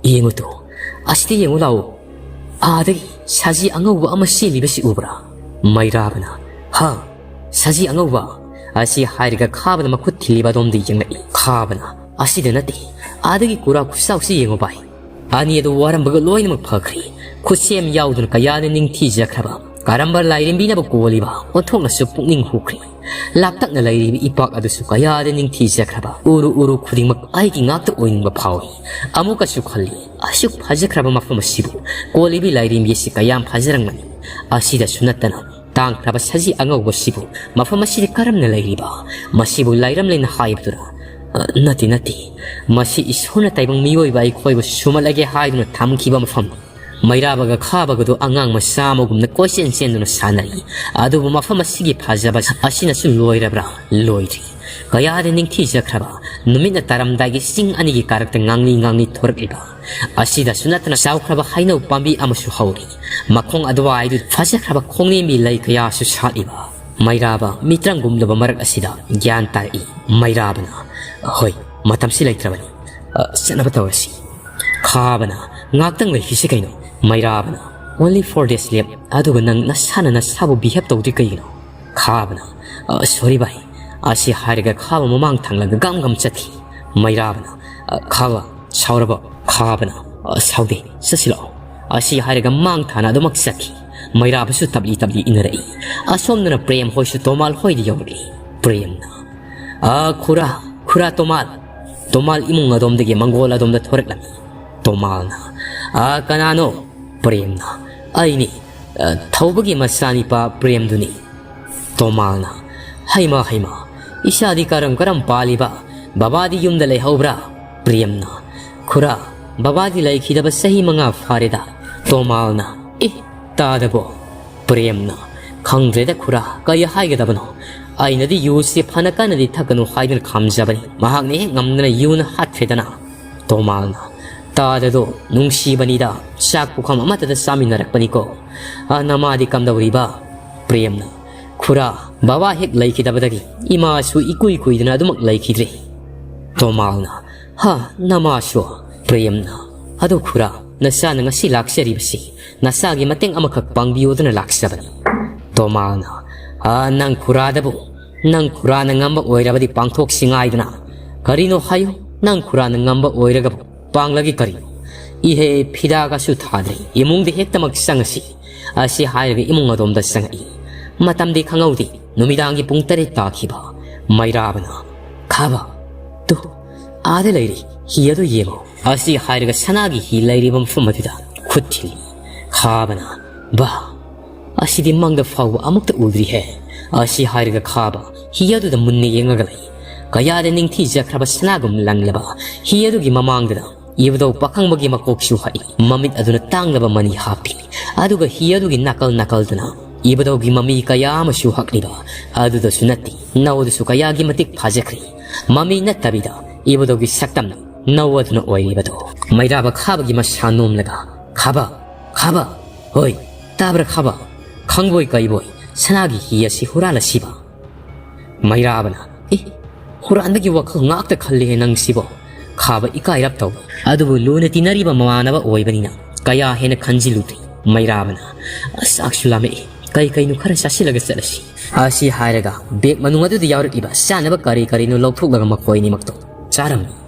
ꯌꯦꯡꯉꯨ ꯇꯨ, ꯑꯁꯤꯗ ꯌꯦꯡꯉꯨ ꯂꯥꯛꯑꯣ꯫ ꯑꯥꯗꯒꯤ ꯁꯖꯤ ꯑꯉꯧꯕ ꯑꯃ ꯆꯦꯜꯂꯤꯕꯁꯤ ꯎꯕ꯭ꯔꯥ?" ꯃꯩꯔꯥꯕꯅ, "ꯍꯥ? ꯁꯖꯤ ꯑꯉꯧꯕ?" ꯑꯁꯤ ꯍꯥꯏꯔꯒ ꯈꯥꯕꯅ ꯃꯈꯨꯠ ꯊꯤꯜꯂꯤꯕ ꯑꯗꯣꯝꯗ ꯌꯦꯡꯂꯛꯏ꯫ ꯈꯥꯕꯅ, "ꯑꯁꯤꯗ ꯅꯠꯇꯦ, ꯑꯥꯗꯒꯤ ꯀꯨꯔꯥ ꯈꯨꯆꯥꯎꯁꯤ ꯌꯦꯡꯉꯨ ꯚꯥꯏ꯫ ꯑꯅꯤ ꯑꯗꯨ ꯋꯥꯔꯝꯕꯒ ꯂꯣꯏꯅꯃꯛ ꯐꯈ꯭ꯔꯦ꯫ ꯈꯨꯠꯁꯦꯝ ꯌꯥꯎꯗꯨꯅ ꯀꯌꯥꯗ ꯅꯤꯡꯊꯤꯖꯈ꯭ꯔꯕ, ꯀꯔꯝꯕ ꯂꯥꯏꯔꯦꯝꯕꯤꯅꯕ ꯀꯣꯜꯂꯤꯕ ꯑꯣꯟꯊꯣꯛꯅꯁꯨ ꯄꯨꯛꯅꯤꯡ ꯍꯨꯈ꯭ꯔꯦ꯫ ꯂꯥꯞꯇꯛꯅ ꯂꯩꯔꯤꯕ ꯏꯄꯥꯛ ꯑꯗꯨꯁꯨ ꯀꯌꯥꯗ ꯅꯤꯡꯊꯤꯖꯈ꯭ꯔꯕ, ꯎꯔꯨ ꯎꯔꯨ ꯈꯨꯗꯤꯡꯃꯛ ꯑꯩꯒꯤ ꯉꯥꯛꯇ ꯑꯣꯏꯅꯤꯡꯕ ꯐꯥꯎꯏ꯫ ꯑꯃꯨꯛꯀꯁꯨ ꯈꯜꯂꯤ, ꯑꯁꯨꯛ ꯐꯖꯈ꯭ꯔꯕ ꯃꯐꯝ ꯑꯁꯤꯕꯨ ꯀꯣꯜꯂꯤꯕꯤ ꯂꯥꯏꯔꯦꯝꯕꯤ ꯑꯁꯤ ꯀꯌꯥꯝ ꯐꯖꯔꯝꯒꯅꯤ꯫ ꯑꯁꯤꯗꯁꯨ ꯅꯠꯇꯅ ꯇꯥꯡꯈ꯭ꯔꯕ ꯁꯖꯤ ꯑꯉꯧꯕꯁꯤꯕꯨ ꯃꯐꯝ ꯑꯁꯤꯗ ꯀꯔꯝꯅ ꯂꯩꯔꯤꯕ? ꯃꯁꯤꯕꯨ ꯂꯥꯏꯔꯝꯂꯦꯅ ꯍꯥꯏꯕꯗꯨꯔ? ꯑ, ꯅꯠꯇꯦ, ꯅꯠꯇꯦ꯫ ꯃꯁꯤ ꯏꯁꯣꯔꯅ ꯇꯥꯏꯕꯪ ꯃꯤꯑꯣꯏꯕ ꯑꯩꯈꯣꯏꯕꯨ ꯁꯨꯝꯍꯠꯂꯒꯦ ꯍꯥꯏꯗꯨꯅ ꯊꯝꯈꯤꯕ ꯃꯐꯝꯅꯤ꯫ ꯃꯩꯔꯥꯕꯒ ꯈꯥꯕꯒꯗꯨ ꯑꯉꯥꯡ ꯃꯆꯥ ꯑꯃꯒꯨꯝꯅ ꯀꯣꯏꯆꯦꯟ ꯆꯦꯟꯗꯨꯅ ꯁꯥꯟꯅꯔꯤ꯫ ꯑꯗꯨꯕꯨ ꯃꯐꯝ ꯑꯁꯤꯒꯤ ꯐꯖꯕ ꯑꯁꯤꯅꯁꯨ ꯂꯣꯏꯔꯕ꯭ꯔꯥ? ꯂꯣꯏꯗ꯭ꯔꯤ꯫ ꯀꯌꯥꯗ ꯅꯤꯡꯊꯤꯖꯈ꯭ꯔꯕ ꯅꯨꯃꯤꯠꯅ ꯇꯥꯔꯝꯗꯥꯏꯒꯤ ꯆꯤꯡ ꯑꯅꯤꯒꯤ ꯀꯥꯔꯛꯇ ꯉꯥꯡꯂꯤ ꯉꯥꯡꯂꯤ ꯊꯣꯔꯛꯂꯤꯕ ꯑꯁꯤꯗꯁꯨ ꯅꯠꯇꯅ ꯆꯥꯎꯈ꯭ꯔꯕ ꯍꯩꯅꯧ ꯄꯥꯝꯕꯤ ꯑꯃꯁꯨ ꯍꯧꯔꯤ꯫ ꯃꯈꯣꯡ ꯑꯗꯨꯋꯥꯏꯗꯨ ꯐꯖꯈ꯭ꯔꯕ ꯈꯣꯡꯂꯦꯝꯕꯤ ꯂꯩ ꯀꯌꯥꯁꯨ ꯁꯥꯠꯂꯤꯕ꯫ ꯃꯩꯔꯥꯕ ꯃꯤꯇ꯭ꯔꯪꯒꯨꯝꯂꯕ ꯃꯔꯛ ꯑꯁꯤꯗ ꯒ꯭ꯌꯥꯟ ꯇꯥꯔꯛꯏ꯫ ꯃꯩꯔꯥꯕꯅ, "ꯍꯣꯏ, ꯃꯇꯝꯁꯤ ꯂꯩꯇ꯭ꯔꯕꯅꯤ꯫ ꯑ, ꯆꯠꯅꯕ ꯇꯧꯔꯁꯤ꯫" ꯈꯥꯕꯅ, "ꯉꯥꯛꯇꯪ ꯂꯩꯈꯤꯁꯤ ꯀꯩꯅꯣ?" ꯃꯩꯔꯥꯕꯅ, "Only four days left꯫ ꯑꯗꯨꯒ ꯅꯪ ꯅꯁꯥꯅ ꯅꯁꯥꯕꯨ behave ꯇꯧꯗ꯭ꯔꯤ ꯀꯩꯒꯤꯅꯣ?" ꯈꯥꯕꯅ, "ꯑ, sorry ꯚꯥꯏ꯫" ꯑꯁꯤ ꯍꯥꯏꯔꯒ ꯈꯥꯕ ꯃꯃꯥꯡ ꯊꯪꯂꯒ ꯒꯝ ꯒꯝ ꯆꯠꯈꯤ꯫ ꯃꯩꯔꯥꯕꯅ, "ꯑ, ꯈꯥꯕ, ꯁꯥꯎꯔꯕꯣ?" ꯈꯥꯕꯅ, ꯑ, ꯁꯥꯎꯗꯦ, ꯆꯠꯁꯤꯜꯂꯛꯑꯣ꯫ ꯑꯁꯤ ꯍꯥꯏꯔꯒ ꯃꯥꯡ ꯊꯥꯅ ꯑꯗꯨꯃꯛ ꯆꯠꯈꯤ꯫ ꯃꯩꯔꯥꯕꯁꯨ ꯇꯞꯂꯤ ꯇꯞꯂꯤ ꯏꯟꯅꯔꯛꯏ꯫ ꯑꯁꯣꯝꯗꯅ ꯄ꯭ꯔꯦꯝ ꯍꯣꯏꯁꯨ ꯇꯣꯃꯥꯜ ꯍꯣꯏꯗ ꯌꯧꯔꯛꯂꯤ꯫ ꯄ꯭ꯔꯦꯝꯅ, "ꯑ, ꯈꯨꯔꯥ, ꯈꯨꯔꯥ ꯇꯣꯃꯥꯜ, ꯇꯣꯃꯥꯜ ꯏꯃꯨꯡ ꯑꯗꯣꯝꯗꯒꯤ ꯃꯪꯒꯣꯜ ꯑꯗꯣꯝꯗ ꯊꯣꯔꯛꯂꯝꯃꯤ꯫" ꯇꯣꯃꯥꯜꯅ, "ꯑ, ꯀꯅꯥꯅꯣ?" ꯄ꯭ꯔꯦꯝꯅ, "ꯑꯩꯅꯤ, ꯑ, ꯊꯧꯕꯒꯤ ꯃꯆꯥꯅꯤꯄꯥ ꯄ꯭ꯔꯦꯝꯗꯨꯅꯤ꯫" ꯇꯣꯃꯥꯜꯅ, "ꯍꯩꯃꯥ, ꯍꯩꯃꯥ, ꯏꯆꯥꯗꯤ ꯀꯔꯝ ꯀꯔꯝ ꯄꯥꯜꯂꯤꯕ? ꯕꯕꯥꯗꯤ ꯌꯨꯝꯗ ꯂꯩꯍꯧꯕ꯭ꯔꯥ?" ꯄ꯭ꯔꯦꯝꯅ, "ꯈꯨꯔꯥ, ꯕꯕꯥꯗꯤ ꯂꯩꯈꯤꯗꯕ ꯆꯍꯤ ꯃꯉꯥ ꯐꯥꯔꯦꯗ꯫" ꯇꯣꯃꯥꯜꯅ, "ꯑꯦ, ꯇꯥꯗꯕꯣ?" ꯄ꯭ꯔꯦꯝꯅ, "ꯈꯪꯗ꯭ꯔꯦꯗ ꯈꯨꯔꯥ, ꯀꯔꯤ ꯍꯥꯏꯒꯗꯕꯅꯣ? ꯑꯩꯅꯗꯤ ꯌꯨꯁꯤ ꯐꯅ ꯀꯟꯅꯗꯤ ꯊꯛꯀꯅꯨ ꯍꯥꯏꯗꯨꯅ ꯈꯥꯝꯖꯕꯅꯤ, ꯃꯍꯥꯛꯅ ꯍꯦꯛ ꯉꯝꯗꯅ ꯌꯨꯅ ꯍꯥꯠꯈ꯭ꯔꯦꯗꯅ꯫" ꯇꯣꯃꯥꯜꯅ, "ꯇꯥꯗꯗꯣ, ꯅꯨꯡꯁꯤꯕꯅꯤꯗ, ꯆꯥꯛ ꯄꯨꯈꯝ ꯑꯃꯠꯇꯗ ꯆꯥꯃꯤꯟꯅꯔꯛꯄꯅꯤꯀꯣ꯫ ꯑ, ꯅꯃꯥꯗꯤ ꯀꯝꯗꯧꯔꯤꯕ?" ꯄ꯭ꯔꯦꯝꯅ, "ꯈꯨꯔꯥ, ꯕꯕꯥ ꯍꯦꯛ ꯂꯩꯈꯤꯗꯕꯗꯒꯤ ꯏꯃꯥꯁꯨ ꯏꯀꯨꯏ ꯀꯨꯏꯗꯅ ꯑꯗꯨꯃꯛ ꯂꯩꯈꯤꯗ꯭ꯔꯦ꯫" ꯇꯣꯃꯥꯜꯅ, "ꯍꯥ, ꯅꯃꯥꯁꯨ?" ꯄ꯭ꯔꯦꯝꯅ, "ꯑꯗꯣ ꯈꯨꯔꯥ, ꯅꯆꯥꯅ ꯉꯁꯤ ꯂꯥꯛꯆꯔꯤꯕꯁꯤ ꯅꯆꯥꯒꯤ ꯃꯇꯦꯡ ꯑꯃꯈꯛ ꯄꯥꯡꯕꯤꯌꯨꯗꯅ ꯂꯥꯛꯆꯕꯅꯤ꯫" ꯇꯣꯃꯥꯜꯅ, "ꯑ, ꯅꯪ ꯈꯨꯔꯥꯗꯕꯨ, ꯅꯪ ꯈꯨꯔꯥꯅ ꯉꯝꯕ ꯑꯣꯏꯔꯕꯗꯤ ꯄꯥꯡꯊꯣꯛꯁꯤ ꯉꯥꯏꯗꯅ꯫ ꯀꯔꯤꯅꯣ ꯍꯥꯏꯌꯨ, ꯅꯪ ꯈꯨꯔꯥꯅ ꯉꯝꯕ ꯑꯣꯏꯔꯒꯕꯨ ꯄꯥꯡꯂꯒꯦ ꯀꯔꯤꯅꯣ? ꯏꯍꯦ, ꯐꯤꯗꯥꯒꯁꯨ ꯊꯥꯗ꯭ꯔꯤ, ꯏꯃꯨꯡꯗ ꯍꯦꯛꯇꯃꯛ ꯆꯪꯉꯁꯤ꯫" ꯑꯁꯤ ꯍꯥꯏꯔꯒ ꯏꯃꯨꯡ ꯑꯗꯣꯝꯗ ꯆꯪꯉꯛꯏ꯫ ꯃꯇꯝꯗꯤ ꯈꯪꯍꯧꯗꯦ, ꯅꯨꯃꯤꯗꯥꯡꯒꯤ ꯄꯨꯡ ꯇꯔꯦꯠ ꯇꯥꯈꯤꯕ꯫ ꯃꯩꯔꯥꯕꯅ, "ꯈꯥꯕ, ꯇꯨ, ꯑꯥꯗ ꯂꯩꯔꯤ, ꯍꯤ ꯑꯗꯨ ꯌꯦꯡꯉꯣ꯫" ꯑꯁꯤ ꯍꯥꯏꯔꯒ ꯁꯅꯥꯒꯤ ꯍꯤ ꯂꯩꯔꯤꯕ ꯃꯐꯝ ꯑꯗꯨꯗ ꯈꯨꯠ ꯊꯤꯜꯂꯤ꯫ ꯈꯥꯕꯅ, "ꯕꯥ, ꯑꯁꯤꯗꯤ ꯃꯪꯗ ꯐꯥꯎꯕ ꯑꯃꯨꯛꯇ ꯎꯗ꯭ꯔꯤꯍꯦ꯫" ꯑꯁꯤ ꯍꯥꯏꯔꯒ ꯈꯥꯕ ꯍꯤ ꯑꯗꯨꯗ ꯃꯨꯟꯅ ꯌꯦꯡꯉꯒ ꯂꯩ꯫ ꯀꯌꯥꯗ ꯅꯤꯡꯊꯤꯖꯈ꯭ꯔꯕ ꯁꯅꯥꯒꯨꯝ ꯂꯪꯂꯕ ꯍꯤ ꯑꯗꯨꯒꯤ ꯃꯃꯥꯡꯗꯨꯗ ꯏꯕꯨꯙꯧ ꯄꯥꯈꯪꯕꯒꯤ ꯃꯀꯣꯛꯁꯨ ꯍꯛꯏ꯫ ꯃꯃꯤꯠ ꯑꯗꯨꯅ ꯇꯥꯡꯂꯕ ꯃꯅꯤ ꯍꯥꯞꯄꯤ꯫ ꯑꯗꯨꯒ ꯍꯤ ꯑꯗꯨꯒꯤ ꯅꯥꯀꯜ ꯅꯥꯀꯜꯗꯨꯅ ꯏꯕꯨꯙꯧꯒꯤ ꯃꯃꯤ ꯀꯌꯥ ꯑꯃꯁꯨ ꯍꯛꯂꯤꯕ ꯑꯗꯨꯗꯁꯨ ꯅꯠꯇꯦ, ꯅꯧꯗꯁꯨ ꯀꯌꯥꯒꯤ ꯃꯇꯤꯛ ꯐꯥꯖꯈ꯭ꯔꯦ꯫ ꯃꯃꯤ ꯅꯠꯇꯕꯤꯗ ꯏꯕꯨꯙꯧꯒꯤ ꯁꯛꯇꯝꯅ ꯅꯧ ꯑꯗꯨꯅ ꯑꯣꯏꯔꯤꯕꯗꯣ꯫ ꯃꯩꯔꯥꯕ ꯈꯥꯕꯒꯤ ꯃꯁꯥ ꯅꯣꯝꯂꯒ, "ꯈꯥꯕ, ꯈꯥꯕ, ꯍꯣꯏ, ꯇꯥꯕ꯭ꯔꯥ ꯈꯥꯕ? ꯈꯪꯕꯣꯏ ꯀꯩꯕꯣꯏ ꯁꯅꯥꯒꯤ ꯍꯤ ꯑꯁꯤ ꯍꯨꯔꯥꯜꯂꯁꯤꯕ?" ꯃꯩꯔꯥꯕꯅ, "ꯑꯦ, ꯍꯨꯔꯥꯟꯕꯒꯤ ꯋꯥꯈꯜ ꯉꯥꯛꯇ ꯈꯜꯂꯤꯍꯦ ꯅꯪꯁꯤꯕꯣ꯫" ꯈꯥꯕ ꯏꯀꯥꯏꯔꯞ ꯇꯧꯏ꯫ ꯑꯗꯨꯕꯨ ꯂꯨꯅ ꯇꯤꯟꯅꯔꯤꯕ ꯃꯃꯥꯟꯅꯕ ꯑꯣꯏꯕꯅꯤꯅ ꯀꯌꯥ ꯍꯦꯟꯅ ꯈꯟꯖꯤꯜꯂꯨꯗꯦ꯫ ꯃꯩꯔꯥꯕꯅ, "ꯑꯁ, ꯆꯥꯛꯁꯨ ꯂꯥꯝꯃꯛꯏ꯫ ꯀꯩ ꯀꯩꯅꯣ ꯈꯔ ꯆꯥꯁꯤꯜꯂꯒ ꯆꯠꯂꯁꯤ꯫" ꯑꯁꯤ ꯍꯥꯏꯔꯒ ꯕꯦꯒ ꯃꯅꯨꯡ ꯑꯗꯨꯗ ꯌꯥꯎꯔꯛꯂꯤꯕ ꯆꯥꯅꯕ ꯀꯔꯤ ꯀꯔꯤꯅꯣ ꯂꯧꯊꯣꯛꯂꯒ ꯃꯈꯣꯏ ꯑꯅꯤꯃꯛꯇꯣ ꯆꯥꯔꯝꯃꯤ꯫